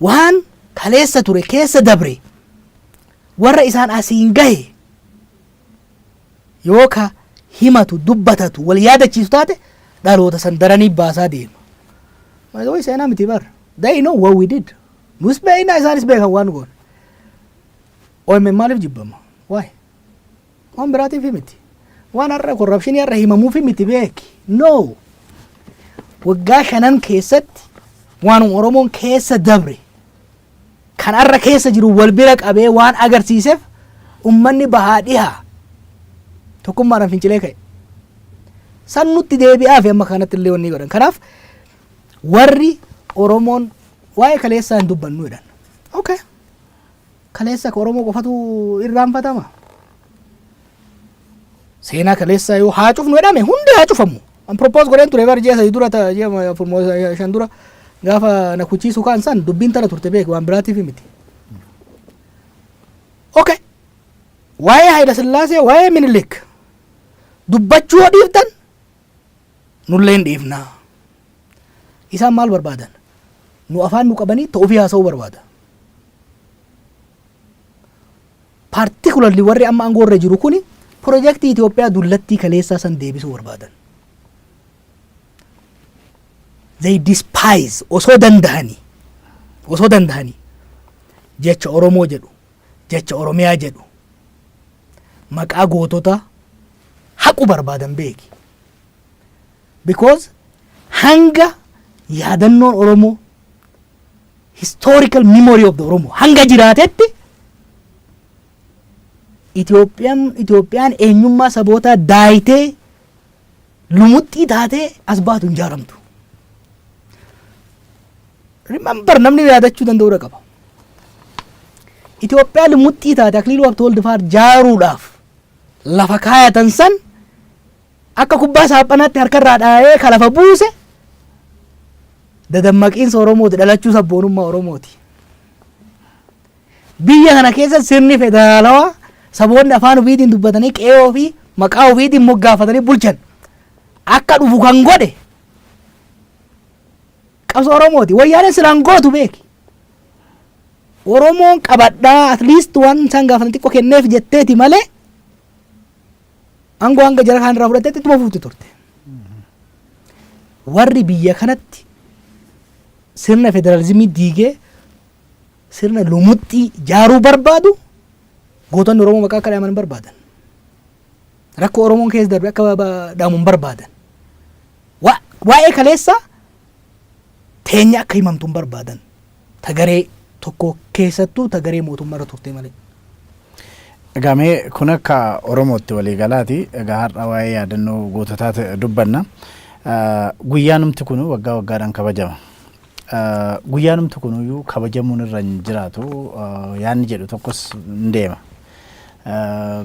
waan kaleessa ture keessa dabre, warra isaan asiin gahe yoo ka himatu, dubbatatu, wal yaadachiisu taate, dhaloota san daranii baasaa deema. By the way, seenaa miti bar. They know what we did. Nus beekna, isaanis beekan waan goone. OMN maaliif jibbama? Why? Waan biraatiif miti. Waan har'a corruptionii har'a himamuuf miti, beeki. No. Waggaa 5 keessatti waan Oromoon keessa dabre kan har'a keessa jiru wal bira qabee waan agarsiiseef, ummanni bahaa dhihaa tokkummaadhaan fincilee ka'e. San nutti deebi'aa fi amma kanatti illee wanni godhan. Kanaaf warri Oromoon waa'ee kaleessaa hin dubbannu jedhan. Okay. Kaleessa ka Oromoo qofatu irraanfatama. Seenaa kaleessaa yoo haa cufnu jedhame, hundi haa cufamu. An propose godheen ture bar ji'a 3 dura, ji'a 4 moo 5 dura, gaafa na kuchiisu kaan san dubbiin tana turte, beek, waan biraatiif miti. Okay. Waa'ee Hayila Sillaasee, waa'ee Minilik dubbachuu yoo dhiiftan, nullee hin dhiifnaa. Isaan maal barbaadan? Nu afaan nu qabanii ta'uufii haasa'uu barbaada. Particularly warri amma aangoo irra jiru kuni pirojektii Itoophiyaa dullattii kaleessaa san deebisuu barbaadan. They despise, osoo dandahanii jecha Oromoo jedhu, jecha Oromiyaa jedhu, maqaa gootota haqu barbaadan, beeki. Because hanga yaadannoon Oromoo, historical memory of the Oromoo hanga jiraatetti, Itoophiyaan eenyummaa sabootaa daayitee lumuxxii taatee as baatu hin jaaramtu. Remember, namni yaadachuu danda'uudha qaba. Itoophiyaa lumuxxii taate Akiliiluu Habtewald fa'aa jaaruudhaaf lafa kaayatan san akka kubbaa saaphanaatti harkarraa dhaayee ka lafa buuse dadammaqiinsa Oromooti, dhalachuu sabboonummaa Oromooti. Biyya kana keessa sirni federaalawaa saboonni afaan ofiitiin dubbatanii, qe'ee ofii maqaa ofiitiin moggaafatanii bulchan akka dhufu kan godhe qabsoo Oromooti. Wayyaaneen silaan gootu, beeki. Oromoon qabadhaa, at least waan isaan gaafatan xiqqoo kenneef jetteeti malee, aangoo hanga jara kaan irraa fudhatteetti ittuma fuuti turte. Warri biyya kanatti sirna federaalizimii diigee sirna lumuxxii jaaruu barbaadu gootonni Oromoo maqaa akka dhaaman hin barbaadan. Rakkoo Oromoon keessa darbe akka dhaamu hin barbaadan. Waa'ee kaleessa teenya akka himamtu hin barbaadan. Tagaree tokko keessattuu tagaree mootummaa irra turte malee. Egaa mee kun akka Oromootti waliigalaati. Egaa har'a waa'ee yaadannoo goototaa dubbanna. Guyyaanumti kun waggaa waggaadhaan kabajama. Guyyaanumti kunuyyuu kabajamuun irra hin jiraatu yaadni jedhu tokkos hin deema.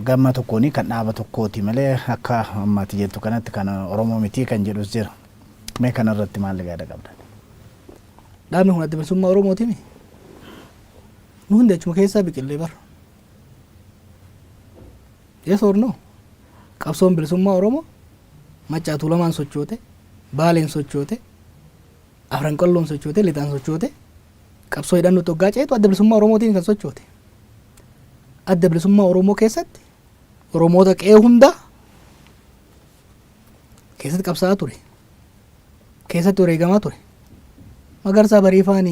Gama tokkoon kan dhaaba tokkooti malee akka ammaatti jettu kanatti kan Oromoo miti kan jedhus jira. Mee kanarratti maal yaada qabda? Dhaabni kun Adda Bilisummaa Oromootimi. Nu hundi achuma keessaa biqillee bara. Yes or no? Qabsoon bilisummaa Oromoo Maccaa Tuulamaan sochoote, Baaleen sochoote, Afran Qalloon sochoote, Lixaan sochoote, qabsoo hidhannoo hoggaa ceetu Adda Bilisummaa Oromootiin kan sochoote. Adda Bilisummaa Oromoo keessatti Oromoota qe'ee hundaa keessatti qabsaa'aa ture. Keessatti wareegamaa ture. Magarsaa Bariifaan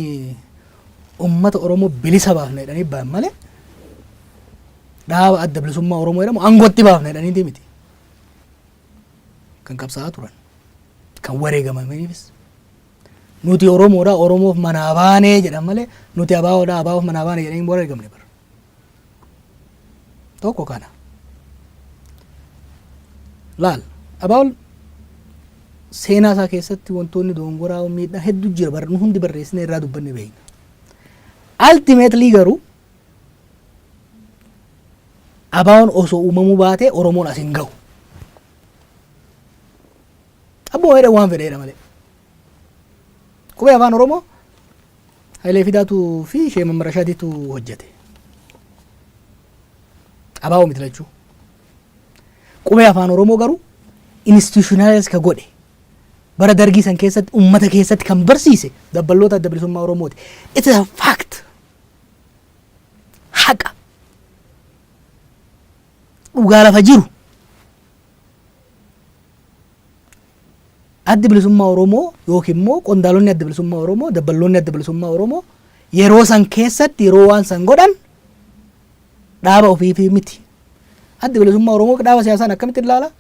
uummata Oromoo bilisa baafna jedhanii ba'an malee dhaaba Adda Bilisummaa Oromoo jedhamu aangootti baafna jedhanii miti. Kan qabsaa'aa turan. Kan wareegamaniifis. Nuti Oromoodha, Oromoof manaa baanee jedhan malee nuti ABOdha, ABOf manaa baanee jedhanii hin wareegamne bara. Tokko kana. Laal, ABOn seenaa isaa keessatti wantoonni dogongoraa, miidhaa hedduu jira, nu hundi barreessine irraa dubbanne beekna. Ultimately garuu ABOn osoo uumamuu baatee Oromoon as hin gahu. Abbuma fedhe waan fedheedha malee. Qubee Afaan Oromoo Hayilee Fidaatuu fi Ishee Mammarashaatiitu hojjete. ABO miti lachuu. Qubee Afaan Oromoo garuu institutionalize ka godhe, bara Dargii san keessatti ummata keessatti kan barsiise dabballoota Adda Bilisummaa Oromooti. It is a fact. Haqa. Dhugaa lafa jiru. Addi Bilisummaa Oromoo yookiin immoo qondaalonni Adda Bilisummaa Oromoo, dabballoonni Adda Bilisummaa Oromoo yeroo san keessatti yeroo waan san godhan dhaaba ofiifi miti. Addi Bilisummaa Oromoo dhaaba siyaasaan akkamitti ilaala?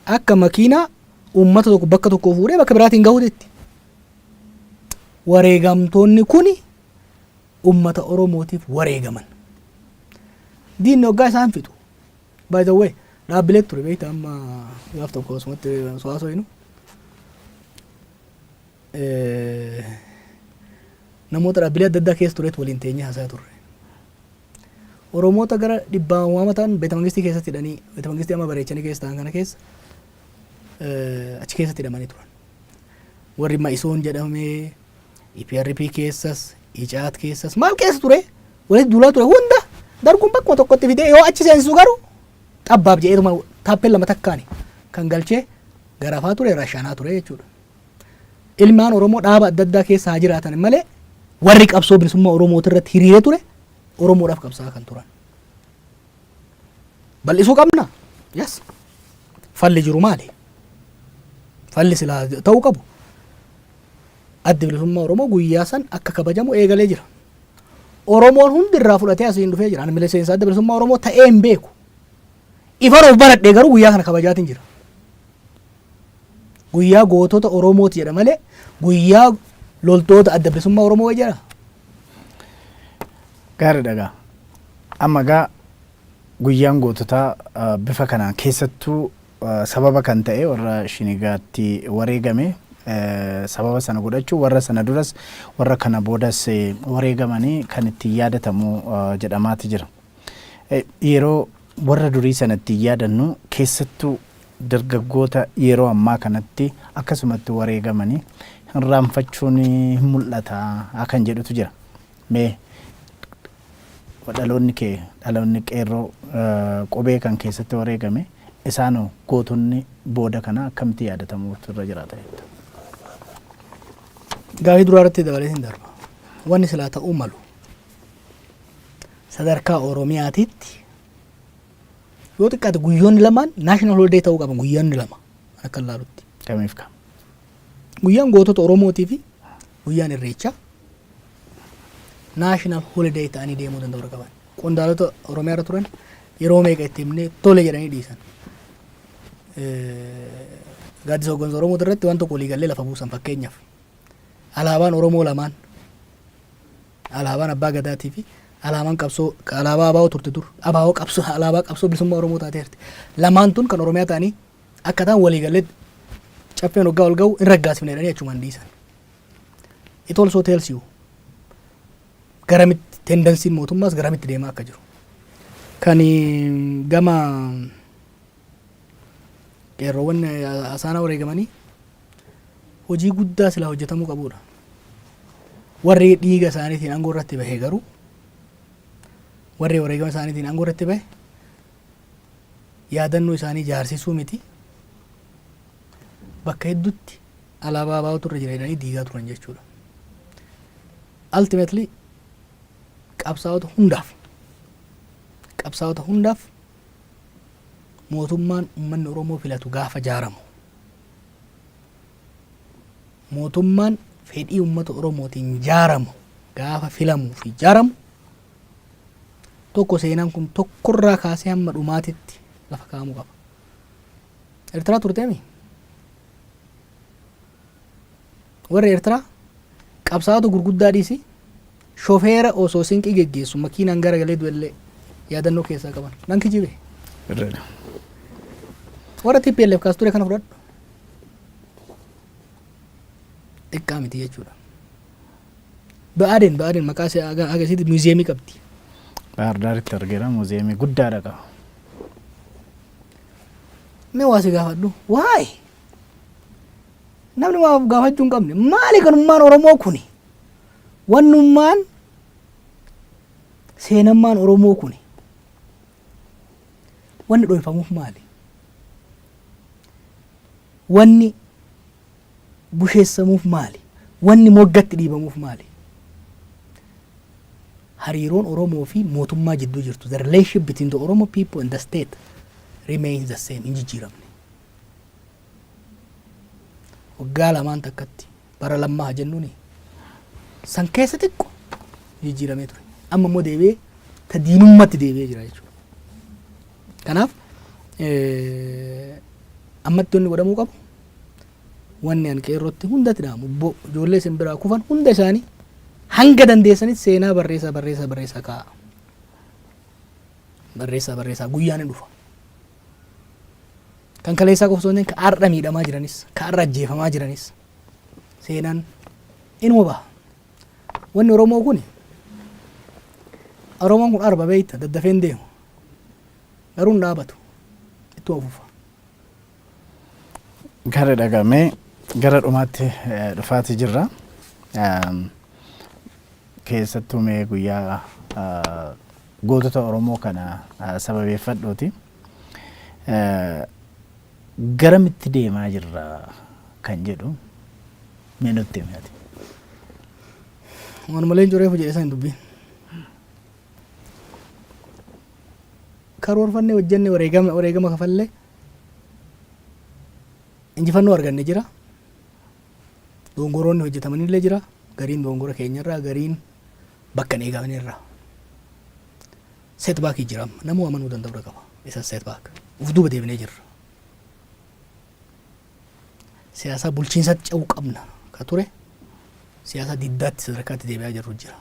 Akka makiinaa uummata tokko bakka tokko fuudhee bakka biraatiin gahuutti. Wareegamtoonni kuni uummata Oromootiif wareegaman. Diinni hoggaa isaan fixu. By the way, dhaabbilee ture beekta, amma gaaf tokko osumatti osoo haasofnu. Namoota dhaabbilee adda addaa keessa turetu waliin teenyee haasaa turre. Oromoota gara dhibbaan waama ta'an beeta mangistii keessatti hidhanii, beeta mangistii amma bareechanii keessa ta'an kana keessa, achi keessatti hidhamanii turan. Warri Ma'isoon jedhamee EPRP keessas, ICAT keessas, maal keessa ture, walitti duulaa ture hunda darguun bakkuma tokkotti fidee yoo achi seensisu garuu xabbaab jedheetuma taappeen lama takkaani kan galchee garafaa ture, rashaanaa ture jechuudha. Ilmaan Oromoo dhaaba adda addaa keessa haa jiraatan malee warri qabsoo bilisummaa Oromooti irratti hiriiree ture Oromoodhaaf qabsaa'aa kan turan. Bal'isuu qabna. Yes. Falli jiru maali? Falli silaa ta'uu qabu. Addi Bilisummaa Oromoo guyyaa san akka kabajamu eegalee jira. Oromoon hundi irraa fudhatee asiin dhufee jira. Ani miseensa Adda Bilisummaa Oromoo ta'ee hin beeku. Ifan of baradhee garuu guyyaa kana kabajaatiin jira. Guyyaa gootota Oromooti jedha malee guyyaa loltoota Adda Bilisummaa Oromoo jedha. Gaariidha gaa. Amma gaa guyyaan goototaa bifa kanaan keessattuu sababa kan ta'e warra Shinigaatti wareegame sababa sana godhachuu, warra sana duras warra kana boodas wareegamanii kan ittiin yaadatamu jedhamaati jira. Yeroo warra durii sana ittiin yaadannu, keessattuu dargaggoota yeroo ammaa kanatti akkasumatti wareegamanii irraanfachuun hin mul'ata kan jedhutu jira. Mee dhaloonni kee, dhaloonni qeerroo qubee kan keessatti wareegame, isaanoo gootonni booda kana akkamitti yaadatamuutu irra jiraata jetta? Gaafii duraa irratti dabalee hin darba. Wanni silaa ta'uu malu sadarkaa Oromiyaatitti yoo xiqqaate guyyoonni lamaan national holiday ta'uu qaban, guyyoonni lama akka ilaalutti. Kamiif kam? Guyyaan gootota Oromootii fi guyyaan Irreechaa national holiday ta'anii deemuu danda'u qaban. Qondaalota Oromiyaa irra turan yeroo meeqa itti himnee tole jedhanii dhiisan. Gaaddisa hooggansa Oromoo irratti waan tokko walii gallee lafa buusan. Fakkeenyaaf, alaabaan Oromoo lamaan, alaabaan abbaa gadaatii fi alaabaan qabsoo, alaabaa abaa'oo turte dur, abaa'oo qabsoo, alaabaa qabsoo bilisummaa Oromoo taateerti. Lamaan tun kan Oromiyaa ta'anii akka ta'an walii gallee caffeen waggaa ol ga'u hin raggaasifne jedhanii achumaan dhiisan. It also tells you garamitti tendencyn mootummaas garamitti deemaa akka jiru. Kan gama qeerroowwan asaanaa wareegamanii hojii guddaa silaa hojjetamuu qabudha. Warri dhiiga isaaniitiin aangoo irratti bahe garuu, warri wareegama isaaniitiin aangoo irratti bahe, yaadannoo isaanii jaarsisuu miti, bakka hedduutti alaabaa abaa'otu irra jira jedhanii diigaa turan jechuudha. Ultimately qabsaa'ota hundaaf mootummaan uummanni Oromoo filatu gaafa jaaramu, mootummaan fedhii uummata Oromootiin jaaramu gaafa filamuu fi jaaramu tokko, seenaan kun tokkorraa kaasee hamma dhumaatitti lafa kaa'amuu qaba. Eertiraa turteemi? Warri Eertiraa qabsaa'ota gurguddaa dhiisi, shofeera osoo sinqii geggeessu makiinaan garagalee du'ellee yaadannoo keessaa qaban. Nan kijibe? Warra TPLF kaas ture kana fudhadhu. Xiqqaa miti jechuudha. Ba'aadeen maqaa ishee agasitti museumii qabdi. Bahar Daaritti argeera, museumii guddaadha qaba. Mee waa si gaafadhu. Waa'ee namni waa gaafachuu hin qabne, maali kanummaan Oromoo kuni? Wannummaan seenammaan Oromoo kuni wanni dhoyfamuuf maali? Wanni busheessamuuf maali? Wanni moggatti dhiibamuuf maali? Hariiroon Oromoo fi mootummaa jidduu jirtu, the relationship between the Oromo people and the state remains the same, hin jijjiiramne. Waggaa lamaan takkatti bara lammaa jennuuni san keessa xiqqo jijjiiramee ture. Amma immoo deebi'ee ta diinummaatti deebi'ee jira jechuudha. Kanaaf ammatti wanni godhamuu qabu, wanni an qeerrootti hundatti dhaamu, ijoollee isin biraa kufan hunda isaanii hanga dandeessanitti seenaa barreessaa, barreessaa, barreessaa kaa'a. Barreessaa, barreessaa, guyyaan hin dhufa. Kan kaleessaa qofa osoo hin ta'in, ka har'a miidhamaa jiranis, ka har'a ajjeefamaa jiranis seenaan inuma baha. Wanni Oromoo kun, Oromoon kun arba beeyta, daddafee hin deemu. Garuu hin dhaabatu. Ittuma fufa. Gara dhagamee gara dhumaatti dhufaati jirra. Keessattuu mee guyyaa gootota Oromoo kana sababeeffadhuuti. Garamitti deemaa jirra kan jedhu mee nutti himi ati. Waanuma leencoo reefu jedhe san hin dubbiin. Karoorfannee, hojjenne, wareegama kafallee injifannoo arganne jira. Dongoroonni hojjetamanillee jira. Gariin dongora keenyarraa, gariin bakka hin eegaminirraa. Setback jira amma. Namuu amanuu danda'uu qaba. Isa setback. Uf duuba deebinee jirra. Siyaasa bulchiinsatti ce'uu qabna ka ture, siyaasa diddaatti sadarkaatti deebi'aa jirru jira.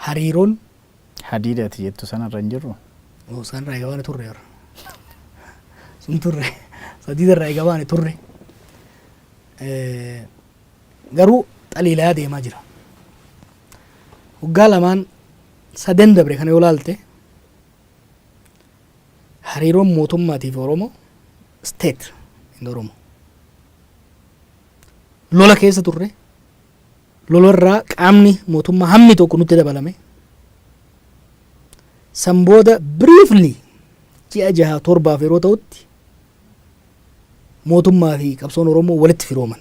Hariiroon Hadiidati jettu sanarra hin jirru. Isaan irraa eegabaane turre yeroo. Sun turre. Sadiida irraa eegabaane turre. Garuu xaliilaa deemaa jira. Waggaa lamaan sadan dabre kana yoo laalte, hariiroon mootummaatiif Oromoo, state in Oromoo, lola keessa turre. Lola irraa qaamni mootummaa hammi tokko nutti dabalame. San booda briefly ji'a 6 7f yeroo ta'utti mootummaa fi qabsoon Oromoo walitti firooman.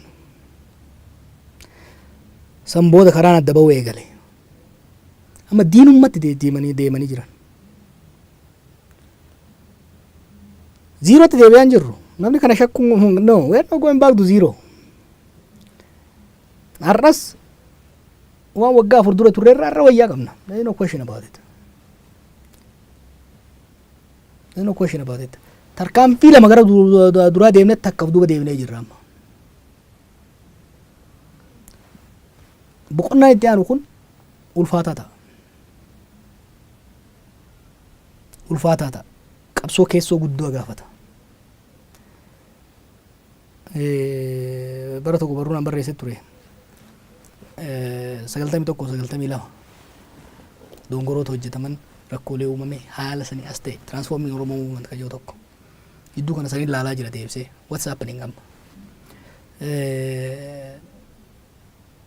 San booda karaan adda ba'uu eegale. Amma diinummatti deemanii deemanii jiran. Zero tti deebi'aa hin jirru. Namni kana shakkuu, no, we are not going back to zero. Har'as waan waggaa 4 dura turre irraa har'a wayyaa qabna. There is no question about it. There is no question about it. Tarkaanfii lama gara duraa deemnee, takkaaf duuba deemnee jirra amma. Boqonnaan itti aanu kun ulfaataa ta'a. Ulfaataa ta'a. Qabsoo keessoo guddoo gaafata. Bara tokko barruun an barreesse ture. 91, 92 dongoroota hojjetaman, rakkoolee uumame haala sanii as ta'e, transforming Oromoo movement kan jiru tokko. Gidduu kana sanii ilaalaa jira deebisee. What's happening amma?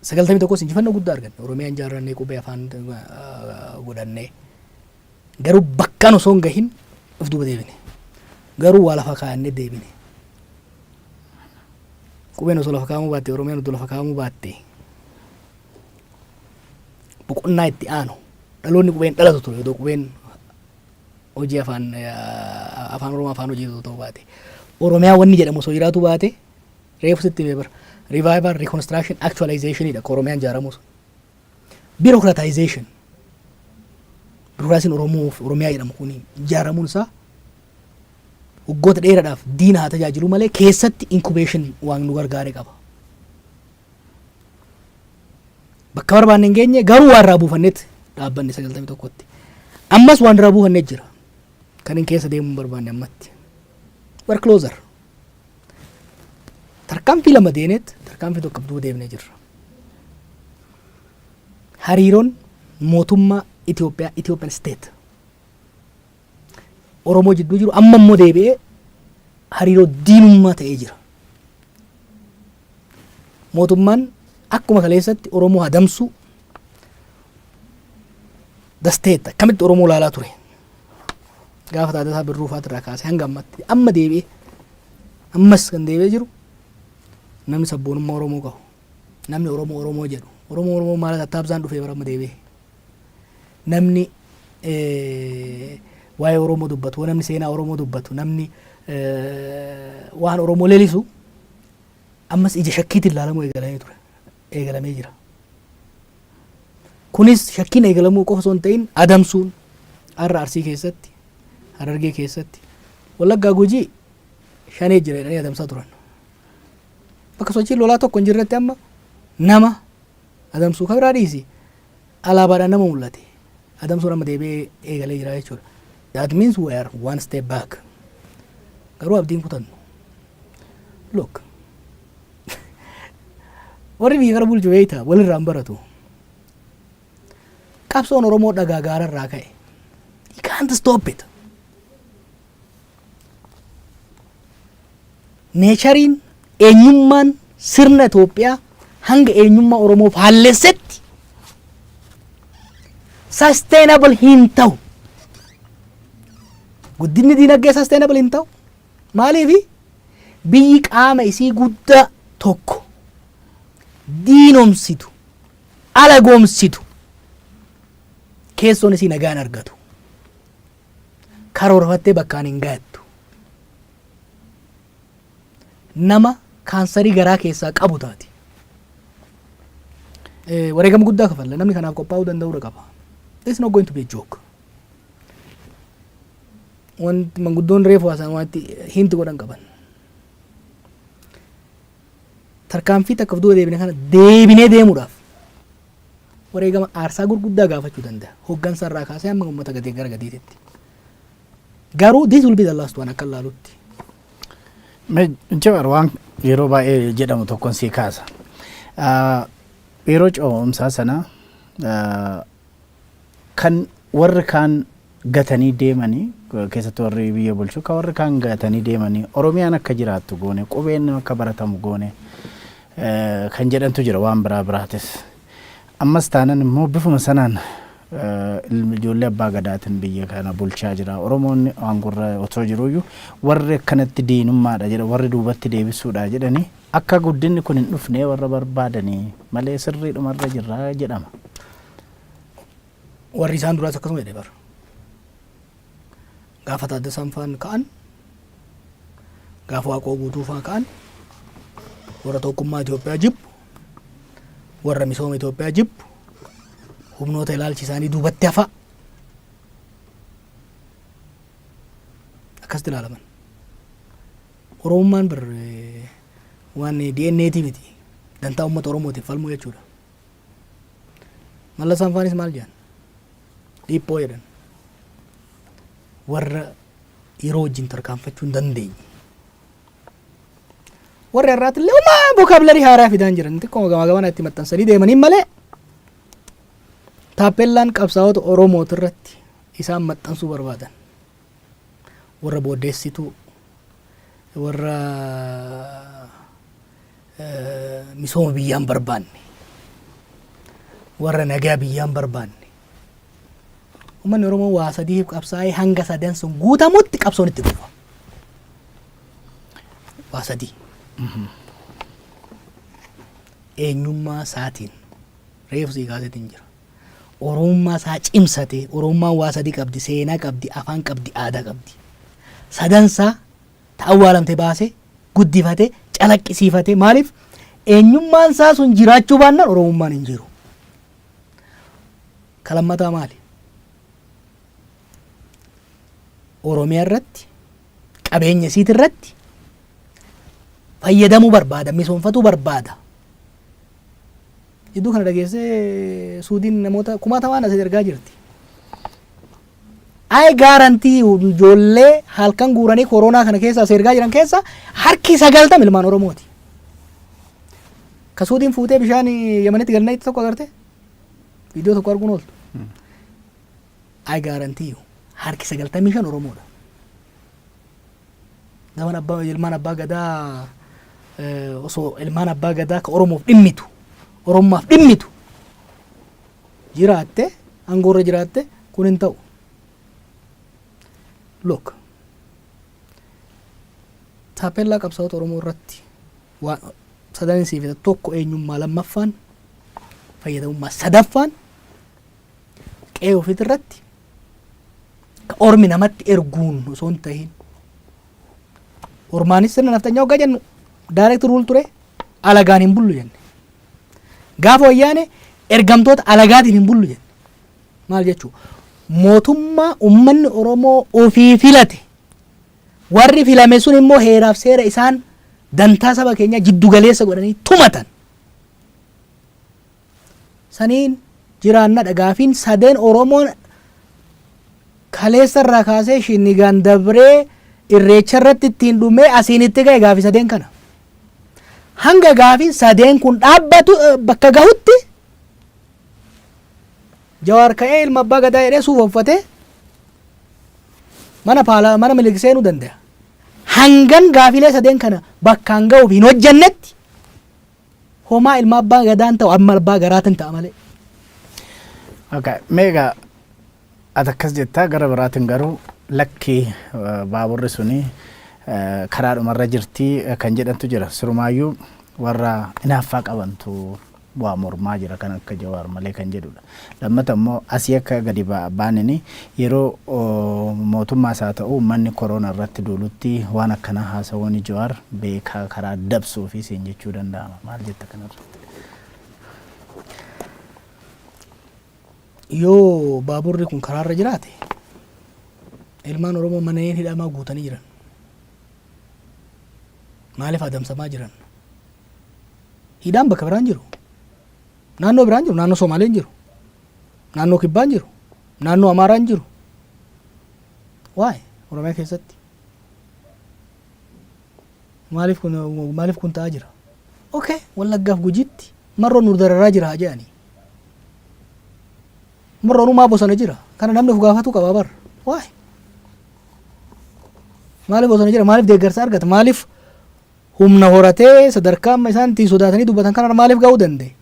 91s injifannoo guddaa arganne. Oromiyaan ijaarrannee, qubee afaan godhannee. Garuu bakkaan osoo hin gahin of duuba deebine. Garuu waa lafa kaa'annee deebine. Qubeen osoo lafa kaa'amuu baatte, Oromiyaan osoo lafa kaa'amuu baatte, boqonnaa itti aanu dhaloonni qubeen dhalatu ture otoo qubeen hojii afaan Oromoo afaan hojii osoo ta'uu baate. Oromiyaa wanni jedhamu osoo jiraatu baate, reefu sitti himee bara. Revival, reconstruction, actualization dha Oromiyaan ijaaramuu sun. Bureaucratization. Bureaucracy Oromoo fi Oromiyaa jedhamu kun ijaaramuun isaa waggoota dheeraadhaaf diina haa tajaajilu malee keessatti incubation waan nu gargaare qaba. Bakka barbaanne hin geenye, garuu waan irraa buufannetti dhaabbanne 91tti. Ammas waan irraa buufannee jira. Kan hin keessa deemuu hin barbaanne ammatti. We're closer. Tarkaanfii lama deeneet tarkaanfii tokko duuba deemnee jirra. Hariiroon mootummaa Itoophiyaa, Ethiopian state, Oromoo jidduu jiru amma immoo deebi'ee hariiroo diinummaa ta'ee jira. Mootummaan akkuma kaleessatti Oromoo hadamsuu, the state akkamitti Oromoo ilaalaa ture. Gaafa Taaddasaa Birruu fa'aa irraa kaasee hanga ammatti, amma deebi'ee ammas kan deebi'ee jiru, namni sabboonummaa Oromoo qabu, namni Oromoo Oromoo jedhu, Oromoo Oromoo maal tattaabsaan dhufee bara amma deebi'ee namni waa'ee Oromoo dubbatu, namni seenaa Oromoo dubbatu, namni waan Oromoo leelisu ammas ija shakkiitiin ilaalamuu eegalamee ture, eegalamee jira. Kunis shakkiin eegalamuu qofa osoo hin ta'in, adamsuun har'a Arsii keessatti, Harargee keessatti, Wallaggaa, Gujii shanee jira jedhanii adamsaa turan. Bakka sochiin lolaa tokko hin jirretti amma nama adamsuu kan biraa dhiisi, alaabaadhaan nama mul'ate adamsuun amma deebi'ee eegalee jira jechuudha. That means we are one step back. Garuu abdiin kutannu. Look, warri biyya kana bulchu beektaa walirraa hin baratu. Qabsoon Oromoo dhagaa gaararraa ka'e. You can't stop it. Nature iin eenyummaan sirna Itoophiyaa hanga eenyummaa Oromoo faallessetti sustainable hin ta'u. Guddinni diinagdee sustainable hin ta'u. Maaliifi? Biyyi qaama isii guddaa tokko diinomsitu, alagoomsitu, Keessoon isii nagaan argatu. Karoorfattee bakkaan hin gayattu. Nama kaansarii garaa keessaa qabu taati. Wareegama guddaa kafalla. Namni kanaaf qophaa'uu danda'uudha qaba. This is not going to be a joke. Wanti manguddoon reefu haasa'an wanti hinti godhan qaban. Tarkaanfii takka of duuba deebine kana deebinee deemuudhaaf wareegama aarsaa gurguddaa gaafachuu danda'a. Hoggansa irraa kaasee hamma uummata gadii gara gadiititti. Garuu this will be the last one akka ilaalutti. Jawar, waan yeroo baay'ee jedhamu tokkoon sii kaasa. Yeroo ce'umsaa sana kan warri kaan gatanii deemanii, keessattuu warri biyya bulchu, kan warri kaan gatanii deemanii Oromiyaan akka jiraattu goone, qubeen akka baratamu goone kan jedhantu jira, waan biraa biraatis. Ammas taanan immoo bifuma sanaan ijoollee abbaa gadaatiin biyya kana bulchaa jira. Oromoonni aangorra otoo jiruyyuu warri akkanatti diinummaadha jedha, warri duubatti deebisuudha jedhanii, akka guddinni kun hin dhufne warra barbaadanii malee sirriidhumarra jirra jedhama. Warri isaan duraas akkasuma jedhe bara. Gaafa Taaddasaan faan ka'an, gaafa Waaqoo Guutuu faa ka'an, warra tokkummaa Itoophiyaa jibbu, warra misooma Itoophiyaa jibbu, humnoota ilaalchi isaanii duubatti hafaa akkasitti ilaalaman. Oromummaan bir waan DNAtii miti, dantaa uummata Oromootiif falmuu jechuudha. Mallasaan faanis maal jedhan? Dhiiphoo jedhan. Warra yeroo wajjin tarkaanfachuu hin dandeenye. Warri har'aati illee homaa vocabulary haaraa fidaan jiran, xiqqoo gamaa gamana itti maxxansanii deemanii malee, taappellaan qabsaa'ota Oromooti irratti isaan maxxansuu barbaadan. Warra booddeessituu, warra misooma biyyaan barbaanne, warra nagaa biyyaan barbaanne. Uummanni Oromoo waa sadiif qabsaa'ee hanga sadan sun guutamutti qabsoon itti fufa. Waa sadii. Eenyummaa isaatiin reefu sii kaaseetiin jira. Oromummaa isaa cimsatee, Oromummaan waa sadii qabdi: seenaa qabdi, afaan qabdi, aadaa qabdi. Sadansaa ta awwaalamte baasee, guddifatee, calaqqisiifatee. Maaliif? Eenyummaan isaa sun jiraachuu baannaan Oromummaan hin jiru. Ka lammataa maali? Oromiyaa irratti, qabeenya isiit irratti fayyadamuu barbaada, misoomfatuu barbaada. Jidduu kana dhageessee Suudiin namoota kumaatamaan asii ergaa jirti. I guarantee ijoollee halkan guuranii koronaa kana keessa as ergaa jiran keessa harki 90 ilmaan Oromooti. Ka Suudiin fuutee bishaan Yamanitti galnee tokko agarte, viidiyoo tokko arguun ooltu. I guarantee harki 95 Oromoodha. Zaman abbaa ilmaan abbaa gadaa, osoo ilmaan abbaa gadaa ka Oromoof dhimmitu, Oromummaaf dhimmitu jiraatte, aangoorra jiraatte, kun hin ta'u. Look, taappellaa qabsaa'ota Oromoo irratti waan sadanin siif tokko eenyummaa, lammaffaan fayyadamummaa, sadaffaan qe'ee ofiit irratti ka ormi namatti erguun osoo hin tahin. Ormaanis sirna naftanyaa hoggaa jennu direct rule ture, alagaan hin bullu jenne. Gaafa Wayyaane ergamtoota alagaatiin hin bullu jenne. Maal jechuu? Mootummaa ummanni Oromoo ofii filate, warri filame sun immoo heeraaf seera isaan dantaa saba keenyaa jiddu galeessa godhanii tumatan saniin jiraannadha. Gaafiin sadeen Oromoon kaleessa irraa kaasee shinnigaan dabree Irreecha irratti ittiin dhumee asiin itti ga'e gaafii sadeen kana. Hanga gaafiin sadeen kun dhaabbatu, bakka gahutti, Jawaar ka'ee ilma abbaa gadaa jedhee suufa uffatee mana paala mana Minilik seenuu danda'a. Hangan gaafilee sadeen kana bakkaan ga'uuf hin hojjennetti homaa ilma abbaa gadaan ta'u, amma abbaa garaatin ta'a malee. Okay. Meegaa ati akkas jettaa, gara biraatiin garuu lakki, baaburri suni karaadhumarra jirti kan jedhantu jira. Sirumaayyuu warra hinaaffaa qabantu Waa mormaa jira kan akka Jawaar malee kan jedhudha. Lammata immoo asii akka gadi baanini yeroo mootummaas haa ta'u uummanni koronaa irratti duulutti waan akkanaa haasawuun Jawaar beekaa karaa dabsuu fi siin jechuu danda'ama. Maal jetta kanarratti? Yoo baaburri kun karaarra jiraate, ilmaan Oromoo manneen hidhamaa guutanii jiran. Maaliif adamsamaa jiran? Hidhaan bakka biraan jiru. Naannoo biraan jiru. Naannoo Somaaleen jiru. Naannoo Kibbaan jiru. Naannoo Amaaraan jiru. Waa'ee Oromiyaa keessatti. Maaliif kun ta'aa jira? Okay, Wallaggaaf Gujiitti marroon nu dararaa jira haa jedhanii. Marroon maa bosona jira? Kana namni of gaafatu qaba bar. Waa'ee. Maaliif bosona jira? Maaliif deeggarsa argata? Maaliif humna horatee sadarkaa amma isaan ittiin sodaatanii dubbatan kana maaliif ga'uu danda'e?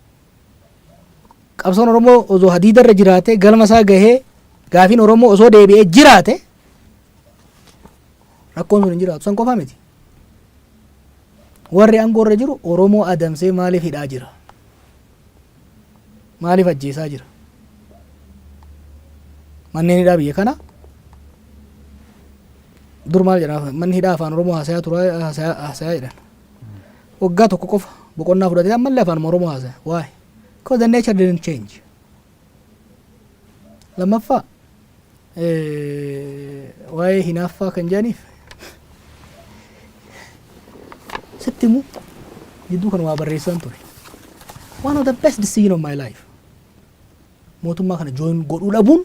Qabsoon Oromoo osoo hadiida irra jiraate, galma isaa gahee, gaafiin Oromoo osoo deebi'ee jiraate, rakkoon sun hin jiraatu. San qofa miti. Warri aangoo irra jiru Oromoo adamsee maaliif hidhaa jira? Maaliif ajjeesaa jira? Manneen hidhaa biyya kana dur maal jedhama? Manni hidhaa afaan Oromoo haasayaa tura, haasayaa jedhan. Waggaa tokko qofa boqonnaa fudhatee ammallee afaan Oromoo haasaya. Why? Because the nature didn't change. Lammaffaa, waa'ee hinaaffaa kan jedhaniif sitti himu, jidduu kan waa barreessan ture. One of the best decision of my life. Mootummaa kana join godhuu dhabuun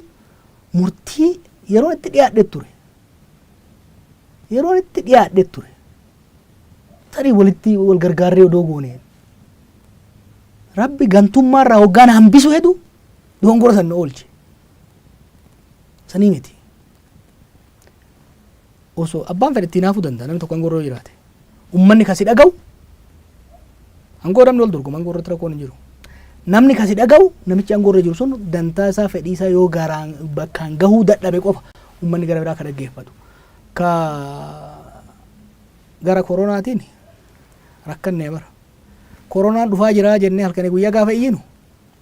murtii yeroo itti dhiyaadhe ture. Yeroo itti dhiyaadhe ture. Tarii walitti wal gargaarree odoo gooneen. Rabbi gantummaa irraa hoggaan hambisu hedu dogongora san nu oolche. Sanii miti. Osoo abbaan fedhe ittiin hafuu danda'a namni tokko aangoo irra jiraate. Uummanni kasi dhaga'u, aangoo namni wal dorgoma, aangoo irratti rakkoon hin jiru. Namni kasi dhaga'u, namichi aangoo irra jiru sun dantaa isaa, fedhii isaa yoo garaan bakkaan gahuu dadhabe qofa uummanni gara biraa ka dhaggeeffatu. Ka gara koronaatiin rakkannee bara. Koronaan dhufaa jira jennee halkanii guyyaa gaafa iyyinu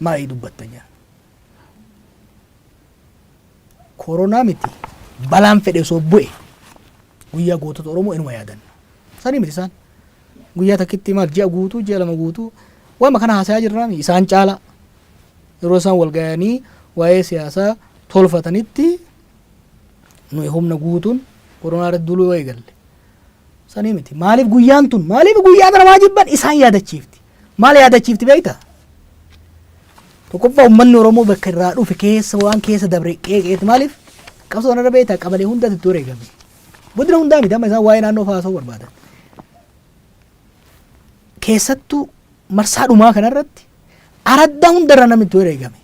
maal dubbattan jedhan. Koronaa miti, balaan fedhe osoo bu'e guyyaa gootota Oromoo inuma yaadanna. Sanii miti, isaan guyyaa takkitti maal, ji'a guutuu, ji'a 2 guutuu waanuma kana haasayaa jirraami. Isaan caala yeroo isaan wal ga'anii waa'ee siyaasaa tolfatanitti nuyi humna guutuun koronaa irratti duuluu eegalle. Sanii miti. Maaliif guyyaan tun, maaliif guyyaa kana maa jibban? Isaan yaadachiifti. Maal yaadachiifti beektaa? Tokkoffaa, uummanni Oromoo bakka irraa dhufe keessa waan keessa dabre qeeqeeti. Maaliif qabsoo kanarra beektaa, qabalee hundatti itti wareegame. Godina hundaa miti, amma isaan waa'ee naannoo haasa'uu barbaadan. Keessattuu marsaa dhumaa kanarratti araddaa hundarra namni itti wareegame.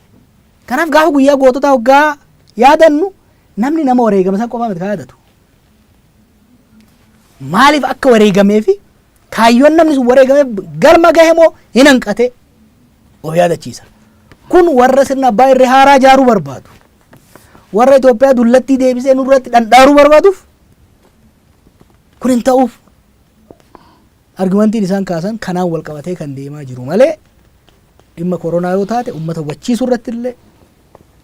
Kanaaf gaafa guyyaa goototaa hoggaa yaadannu, namni nama wareegame san qofaa miti kan yaadatu. Maaliif akka wareegamee fi kaayyoon namni sun wareegameef galma gahe moo hin hanqate of yaadachiisa. Kun warra sirna abbaa irree haaraa ijaaruu barbaadu. Warra Itoophiyaa dullattii deebisee nurratti dhandhaaruu barbaaduuf kun hin ta'uuf. Argumentiin isaan kaasan kanaan wal qabatee kan deemaa jiru malee, dhimma koronaa yoo taate uummata hubachiisuu irratti illee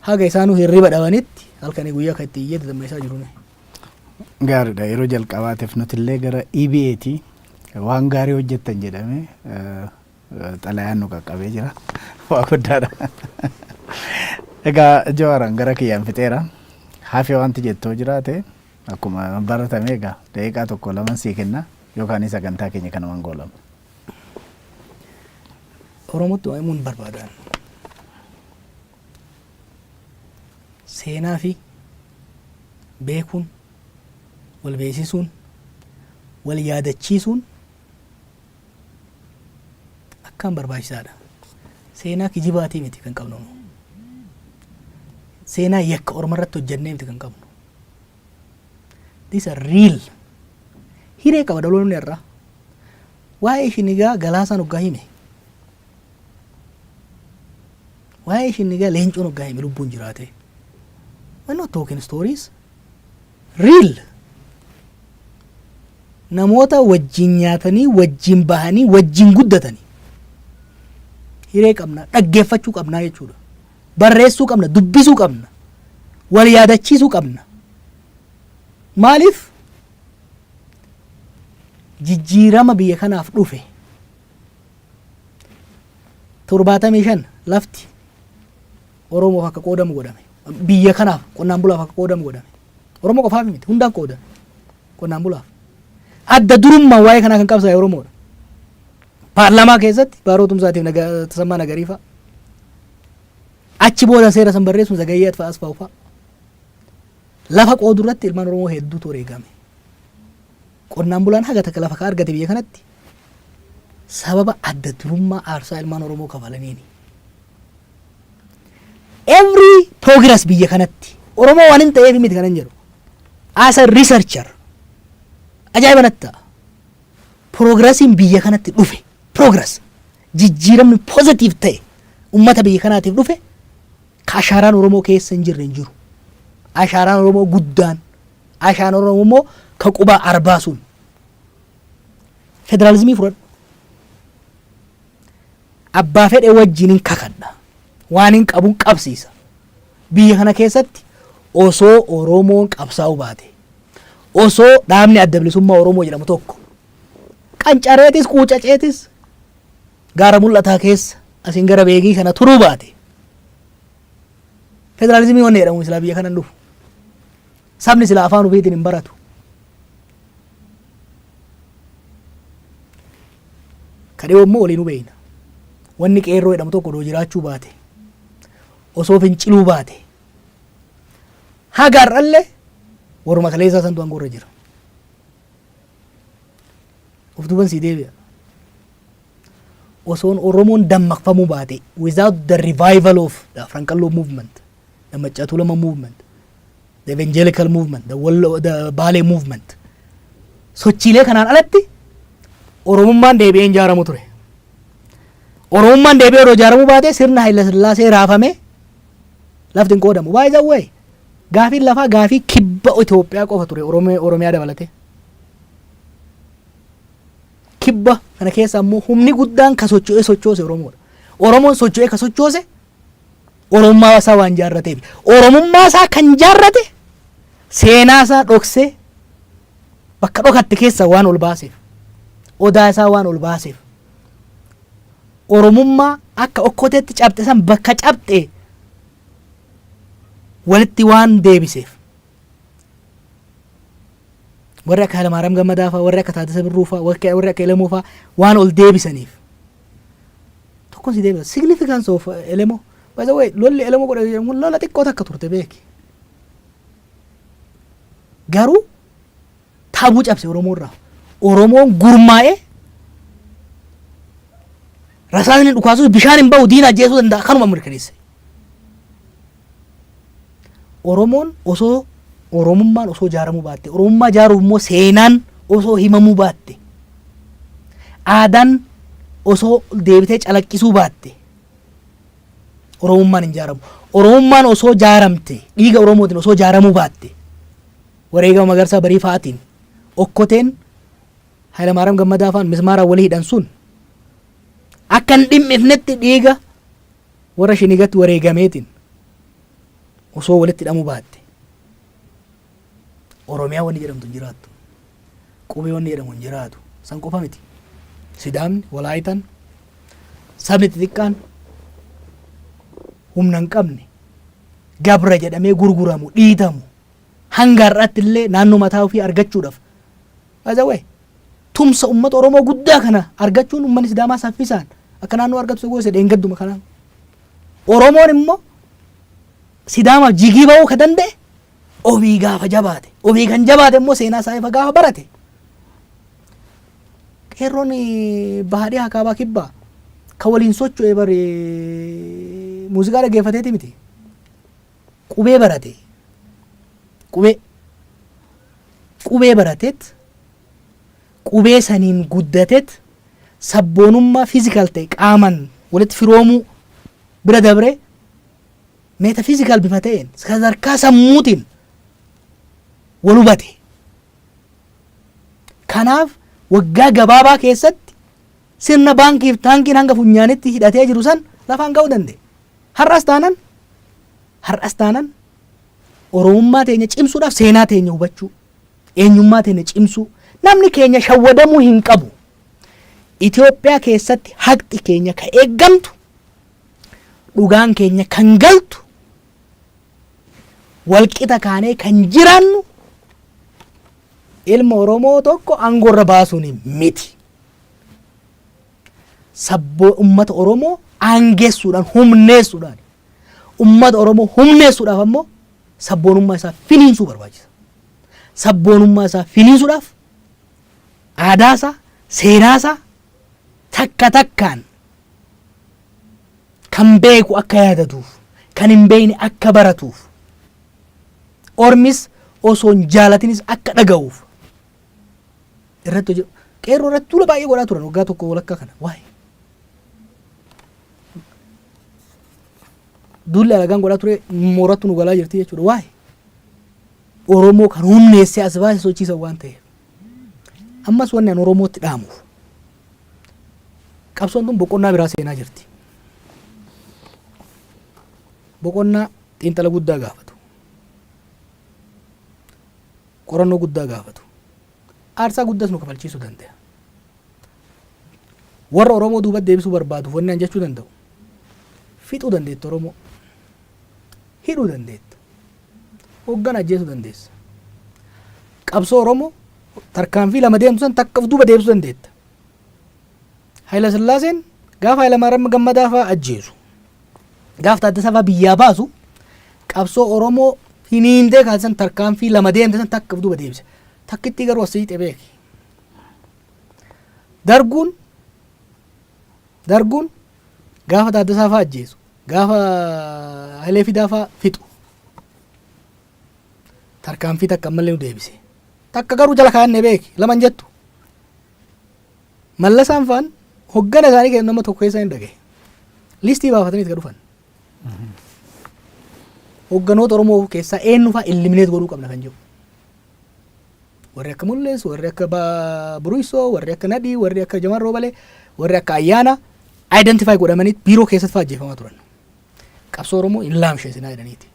haga isaanuu hirriba dhabanitti halkanii guyyaa kan itti iyyee dadammeessaa jiru. Gaariidha. Yeroo jalqabaatiif nuti illee gara EBAti waan gaarii hojjettan jedhamee xalayaan nu qaqqabee jira. Waa guddaadha. Egaa Jawaaraan gara kiyyaan fixeera. Hafee wanti jettoo jiraate, akkuma baratame egaa daqiiqaa tokko lama sii kenna, yookaan sagantaa keenya kanumaan goolama. Oromootti waa himuun barbaadan. Seenaa fi beekuun, wal beeksisuun, wal yaadachiisuun akkaan barbaachisaadha. Seenaa kijibaatii miti kan qabnu. Seenaa yakka orma irratti hojjennee miti kan qabnu. These are real. Hiree qaba dhaloonni irraa. Waa'ee Shinigaa Galaasaan hoggaa hime. Waa'ee Shinigaa Leencoon hoggaa hime lubbuun jiraate. We're not talking stories. Real. Namoota wajjin nyaatanii, wajjin bahanii, wajjin guddatanii. Hiree qabna, dhaggeeffachuu qabnaa jechuudha. Barreessuu qabna, dubbisuu qabna, wal yaadachiisuu qabna. Maaliif jijjiirama biyya kanaaf dhufe 75 lafti Oromoof akka qoodamu godhame. Biyya kanaaf qonnaan bulaaf akka qoodamu godhame. Oromoo qofaaf miti, hundaaf qoodame. Qonnaan bulaaf. Adda durummaan waa'ee kanaa kan qabsaa'e Oromoodha. Paarlaamaa keessatti Baaroo Tumsaatiif Tasammaa Nagarii fa'a. Achi booda seera san barreessuun Zagayyee Asfaaw fa'a. Lafa qoodu irratti ilmaan Oromoo hedduutu wareegame. Qonnaan bulaan haga takka lafa ka argate biyya kanatti sababa adda durummaa aarsaa ilmaan Oromoo kafalaniini. Every progress biyya kanatti Oromoo waan hin ta'eef miti kanan jedhu. As a researcher ajaa'iba natti ta'a. Progressiin biyya kanatti dhufe, progress, jijjiiramni positive ta'e ummata biyya kanaatiif dhufe ka ashaaraan Oromoo keessa hin jirre hin jiru. Ashaaraan Oromoo guddaan, ashaaraan Oromoo immoo ka qubaa arbaa sun. Federaalizimii fudhadhu. Abbaa fedhe wajjin hin kakadha. Waan hin qabuun qabsiisa. Biyya kana keessatti osoo Oromoon qabsaa'uu baate, osoo dhaabni Adda Bilisummaa Oromoo jedhamu tokko qancareetis quucaceetis gaara mul'ataa keessa asiin gara beegii kana turuu baate, federaalizimii wanni jedhamu silaa biyya kana hin dhufu. Sabni silaa afaan ofiitiin hin baratu. Ka dhiyoo immoo waliin hubeeyna. Wanni qeerroo jedhamu tokko odoo jiraachuu baate, osoo finciluu baate, haga har'allee warruma kaleessaa santu aangoo irra jira. Of duuban sii deebi'a. Osoon Oromoon dammaqfamuu baate, without the revival of the Afran Qalloo movement, the Maccaa Tuulama movement, the evangelical movement, the Wallo, the Baalee movement. Sochiilee kanaan alatti Oromummaan deebi'ee hin ijaaramu ture. Oromummaan deebi'ee yeroo ijaaramuu baate sirna Hayila Sillaasee raafamee lafti hin qoodamu. By the way, gaafiin lafaa gaafii kibba Itoophiyaa qofa ture, Oromiyaa dabalatee. Kibba kana keessa ammoo humni guddaan ka socho'ee sochoose Oromoodha. Oromoon socho'ee ka sochoose Oromummaa isaa waan jaarrateef. Oromummaa isaa kan jaarrate seenaa isaa dhoksee bakka dhokatte keessa waan ol baaseef. Odaa isaa waan ol baaseef. Oromummaa akka okkoteetti cabxe san bakka cabxe walitti waan deebiseef. Warri akka Hayilamaariyaam Gammadaa fa'aa, warri akka Taaddasa Birruu fa'aa, warri akka Elemoo fa'aa waan ol deebisaniif. Tokkoon si deebisa. Significance of Elemoo. By the way, lolli Elemoo godhe jedhamu kun lola xiqqoo takka turte beeki. Garuu tabuu cabse Oromoo irraa. Oromoon gurmaa'ee rasaasni dhukaasus bishaan hin bahu, diina ajjeesuu danda'a kanuma mirkaneesse. Oromoon osoo Oromummaan osoo ijaaramuu baatte, Oromummaa ijaaruuf immoo seenaan osoo himamuu baatte, aadaan osoo deebitee calaqqisuu baatte, Oromummaan hin ijaaramu. Oromummaan osoo ijaaramte, dhiiga Oromootiin osoo ijaaramuu baatte, wareegama Magarsaa Barii fa'aatiin okkoteen Hayilamaariyaam Gammadaa fa'aan mismaaraan walii hidhan sun akka hin dhimmifnetti dhiiga warra shinigatti wareegameetiin osoo walitti hidhamuu baatte, Oromiyaa wanni jedhamtu hin jiraattu. Qubee wanni jedhamu hin jiraatu. San qofa miti. Sidaamni, Walaayitaan, sabni xixiqqaan humna hin qabne gabra jedhamee gurguramu, dhiitamu hanga har'aatti illee naannoo mataa ofii argachuudhaaf. By the way, tumsa uummata Oromoo guddaa kana argachuun uummanni Sidaamaa saffisaan akka naannoo argatu goose dheengadduma kanaa. Oromoon immoo Sidaamaaf jigii ba'uu ka danda'e ofii gaafa jabaate. Ofii kan jabaate immoo seenaa isaa ifa gaafa barate. Qeerroon bahaa dhihaa kaabaa kibbaa ka waliin socho'e bari muuziqaa dhaggeeffateeti miti. Qubee barate. Qubee. Qubee barateet, qubee saniin guddateet, sabboonummaa physical ta'e qaaman walitti firoomuu bira dabree metaphysical bifa ta'een sadarkaa sammuutiin wal hubate. Kanaaf waggaa gabaabaa keessatti Sirna baankiif taankiin hanga funyaanitti hidhatee jiru san lafaan ga'uu danda'e. Har'as taanan Oromummaa teenya cimsuudhaaf seenaa teenya hubachuu, eenyummaa teenya cimsuu, namni keenya shawwadamuu hin qabu. Itoophiyaa keessatti haqxi keenya ka eeggamtu, dhugaan keenya kan galtu, walqixa kaanee kan jiraannu ilma Oromoo tokko aangoorra baasuun miti. Sabboo ummata Oromoo aangessuudhaan, humneessuudhaan. Ummata Oromoo humneessuudhaaf ammoo sabboonummaa isaa finiinsuu barbaachisa. Sabboonummaa isaa finiinsuudhaaf aadaa isaa, seenaa isaa takka takkaan kan beeku akka yaadatuuf, kan hin beekne akka baratuuf, ormis osoo hin jaalatinis akka dhaga'uuf irratti hojii qeerroo irratti duula baay'ee godhaa turan waggaa tokko walakkaa kana. Waa'ee duulli alagaan godhaa ture moorattu nu galaa jirti jechuudha. Waa'ee Oromoo kan humneessee as baase sochiisan waan ta'eef. Ammas wanni an Oromootti dhaamuuf, qabsoon tun boqonnaa biraa seenaa jirti. Boqonnaa xiinxala guddaa gaafatu. Qorannoo guddaa gaafatu. Aarsaa guddaas nu kafalchiisuu danda'a. Warra Oromoo duubatti deebisuu barbaaduuf wanni an jechuu danda'u, fixuu dandeetta Oromoo. Hidhuu dandeetta. Hoggana ajjeesuu dandeessa. Qabsoo Oromoo tarkaanfii lama deemtu san takka of duuba deebisuu dandeetta. Hayila Sillaaseen gaafa Hayila Maariyaam Gammadaa fa'aa ajjeesu, gaafa Taaddasaa fa'aa biyyaa baasu, qabsoo Oromoo hiniintee kaasisan tarkaanfii lama deemte san takka of duuba deebise. Takkittii garuu as siixee beeki. Darguun gaafa Taaddasaa fa'aa ajjeesu, gaafa Hayilee Fidaa fa'aa fixu, tarkaanfii takka ammallee nu deebise. Takka garuu jala kaa'annee beeki, lama hin jettu. Mallasaan fa'aan hoggana isaanii keessa nama tokko keessa hin dhagaye. Listii baafatanii itti dhufan. Hogganoota Oromoo keessaa eenyu fa'aa eliminate godhuu qabna kan jedhu. Warri akka Mul'is, warri akka Buruisoo, warri akka Nadhii, warri akka Jamal Roobalee, warri akka Ayyaana identify godhamanii biiroo keessatti fa'aa ajjeefamaa turan. Qabsoo Oromoo hin laamsheessinaa jedhaniiti.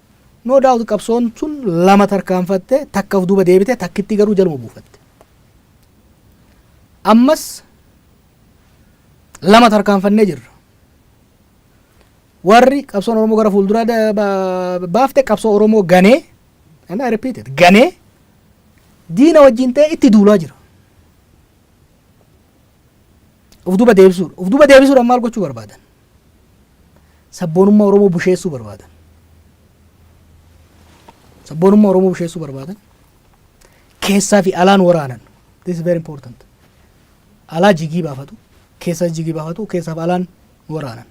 No doubt, qabsoon sun lama tarkaanfatte, takka of duuba deebite, takkitti garuu jaluma buufatte. Ammas lama tarkaanfannee jirra. Warri qabsoon Oromoo gara fuulduraa baafte qabsoo Oromoo ganee, and I repeat it, ganee diina wajjin ta'e itti duulaa jira. Of duuba deebisuudha. Of duuba deebisuudhaan maal gochuu barbaadan? Sabboonummaa Oromoo busheessuu barbaadan. Sabboonummaa Oromoo busheessuu barbaadan. Keessaa fi alaan waraanan. This is very important. Alaa jigii baafatu, keessaa jigii baafatu, keessaa fi alaan waraanan.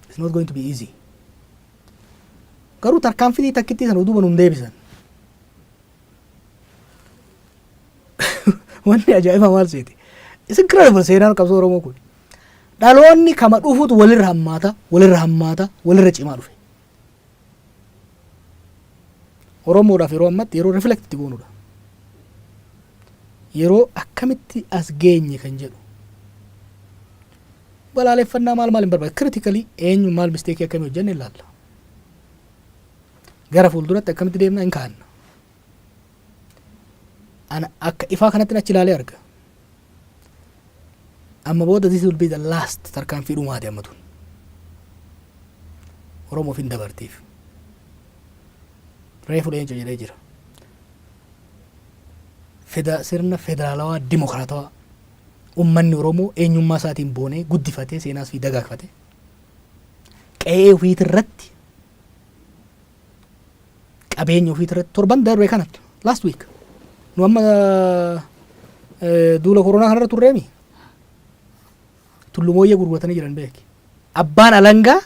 It's not going to be easy. Garuu tarkaanfii takkittii sana duuba nun deebisan. Wanni ajaa'iba maal seeti? It's incredible, seenaan qabsoo Oromoo kun. Dhaloonni kama dhufutu walirra hammaata, walirra hammaata, walirra cimaa dhufe. Oromoodhaaf yeroo ammatti yeroo reflect itti goonudha. Yeroo akkamitti as geenye kan jedhu. Balaaleffannaa maal maal hin barbaadu. Critically eenyu maal mistake akkamii hojjenne ilaalla. Gara fuulduratti akkamitti deemna hin kaa'anna. Ana akka ifaa kanatti achi ilaalee arga. Amma booda this will be the last, tarkaanfii dhumaati amma tun. Oromoof hin dabartiif. Reefu leenco jedhee jira. Feda sirna federaalawaa dimokiraatawaa ummanni Oromoo eenyummaa isaatiin boonee guddifatee, seenaas fi dagaagfate, qe'ee ofiitirratti, qabeenya ofiitirratti. Torban darbe kana, last week, nu amma duula koronaa kanarra turreemi, tullumooyyee gurguratanii jiran beeki. Abbaan alangaa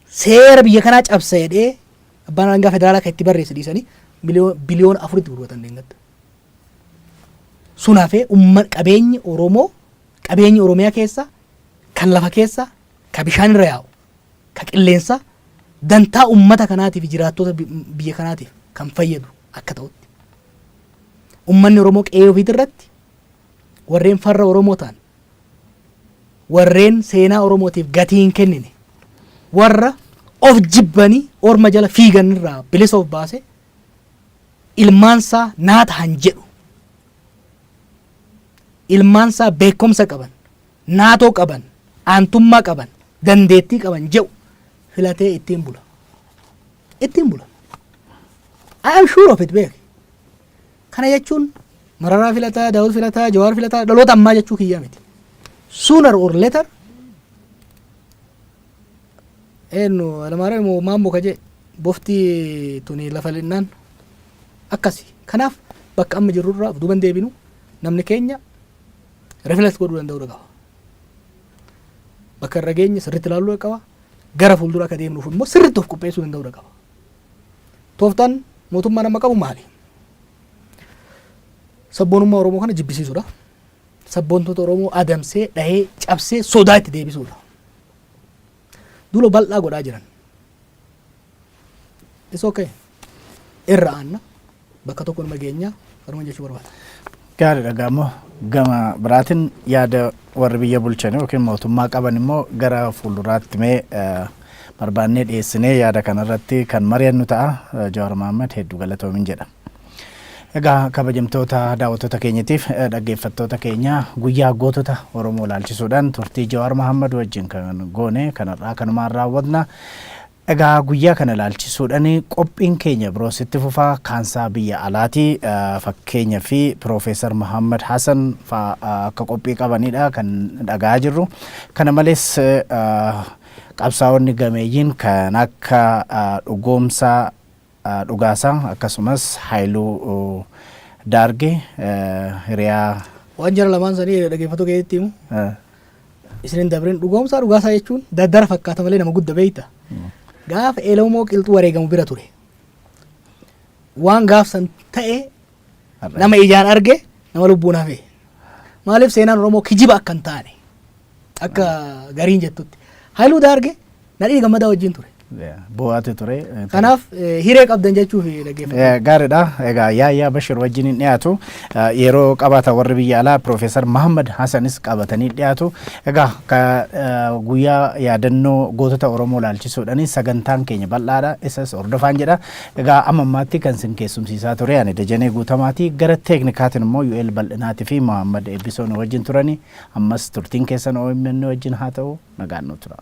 seera biyya kanaa cabsa jedhee abbaan alangaa federaalaa kan itti barreesse dhiisanii 4 biliyoona gurguratan deengatti. Sun hafee umma qabeenyi Oromoo, qabeenyi Oromiyaa keessa kan lafa keessa, ka bishaan irra yaa'u, ka qilleensa, dantaa ummata kanaatiif, jiraattota biyya kanaatiif kan fayyadu akka ta'utti. Ummanni Oromoo qe'ee ofiitirratti Warreen farra Oromoo ta'an, warreen seenaa Oromootiif gatii hin kennine, warra of jibbanii orma jala fiigan irraa bilisa of baase, ilmaansaa naa tahan jedhu, ilmaansaa beekumsa qaban, naatoo qaban, aantummaa qaban, dandeettii qaban jedhu filatee ittiin bula. Ittiin bula. I am sure of it, beek. Kana jechuun Mararaa filataa, Daawud filataa, Jawaar filataa, dhaloota ammaa jechuu kiyyaa miti. Sooner or later eenyu Alamaariyaam moo Maammoo ka jee bofti tuni lafa linnaan akkasi. Kanaaf bakka amma jirrurraa of duuban deebinu, namni keenya reflect godhuu danda'uu qaba. Bakka irra geenye sirriitti ilaaluu qaba. Gara fuuldura akka deemnuuf immoo sirriitti of qopheessuu danda'uu qaba. Tooftaan mootummaan amma qabu maali? Sabboonummaa Oromoo kana jibbisiisuudha. Sabboontota Oromoo adamsee, dhahee, cabsee sodaa itti deebisuudha. Duula bal'aa godhaa jiran. It's okay. Irra aanna, bakka tokko nama geenyaa, kanuma jechuu barbaada. Gaariidha. Gaammoo gama biraatiin yaada warri biyya bulchan yookiin mootummaa qaban immoo gara fuulduraatti mee barbaannee dhiyeessinee yaada kanarratti kan mari'annu ta'a. Jawaar Mohaammed, hedduu galatoomin jedha. Egaa kabajamtoota daawwattoota keenyatiif dhaggeeffattoota keenya, guyyaa gootota Oromoo ilaalchisuudhaan turtii Jawaar Mohaammed wajjin kan goone kanarraa kanumaan raawwatna. Egaa guyyaa kana ilaalchisuudhaan qophiin keenya biroos itti fufaa. Kaansaa biyya alaatii fakkeenya fi Piroofeesar Muhammad Hassan fa'aa akka qophii qabanidha kan dhagaa jirru. Kana malees qabsaa'onni gameeyyiin kan akka Dhugoomsaa Dhugaasaa akkasumas Haayiluu Daarge hiriyaa Waan jara lamaan sanii dhaggeeffatoo keessatti himu. Isinin dabrin, Dhugoomsaa Dhugaasaa jechuun daddara fakkaata malee nama gudda beeyta. Gaafa Elemoo Qilxuu wareegamu bira ture. Waan gaaf san ta'e nama ijaan arge, nama lubbuun hafe. Maaliif seenaan Oromoo kijiba akka hin taane, akka gariin jettutti. Haayiluu Daarge Nadhii Gammadaa wajjin ture. Bu'aati ture. Kanaaf hiree qabdan jechuuf dhaggeeffatu. Gaariidha. Egaa Yaayyaa Bashir wajjin hin dhiyaatu. Yeroo qabaata warri biyya alaa Piroofeesar Mahammad Hassanis qabatanii dhiyaatu. Egaa guyyaa yaadannoo gootota Oromoo ilaalchisuudhaan sagantaan keenya bal'aadha. Isas hordofaan jedha. Egaa amma ammaatti kan isin keessumsiisaa ture ani Dajanee Guutamaati. Gara teeknikaatiin immoo UL Bal'inaatii fi Muhammad Eebbisoo nu wajjin turani. Ammas turtiin keessan OMN wajjin haa ta'u, nagaan nu tura.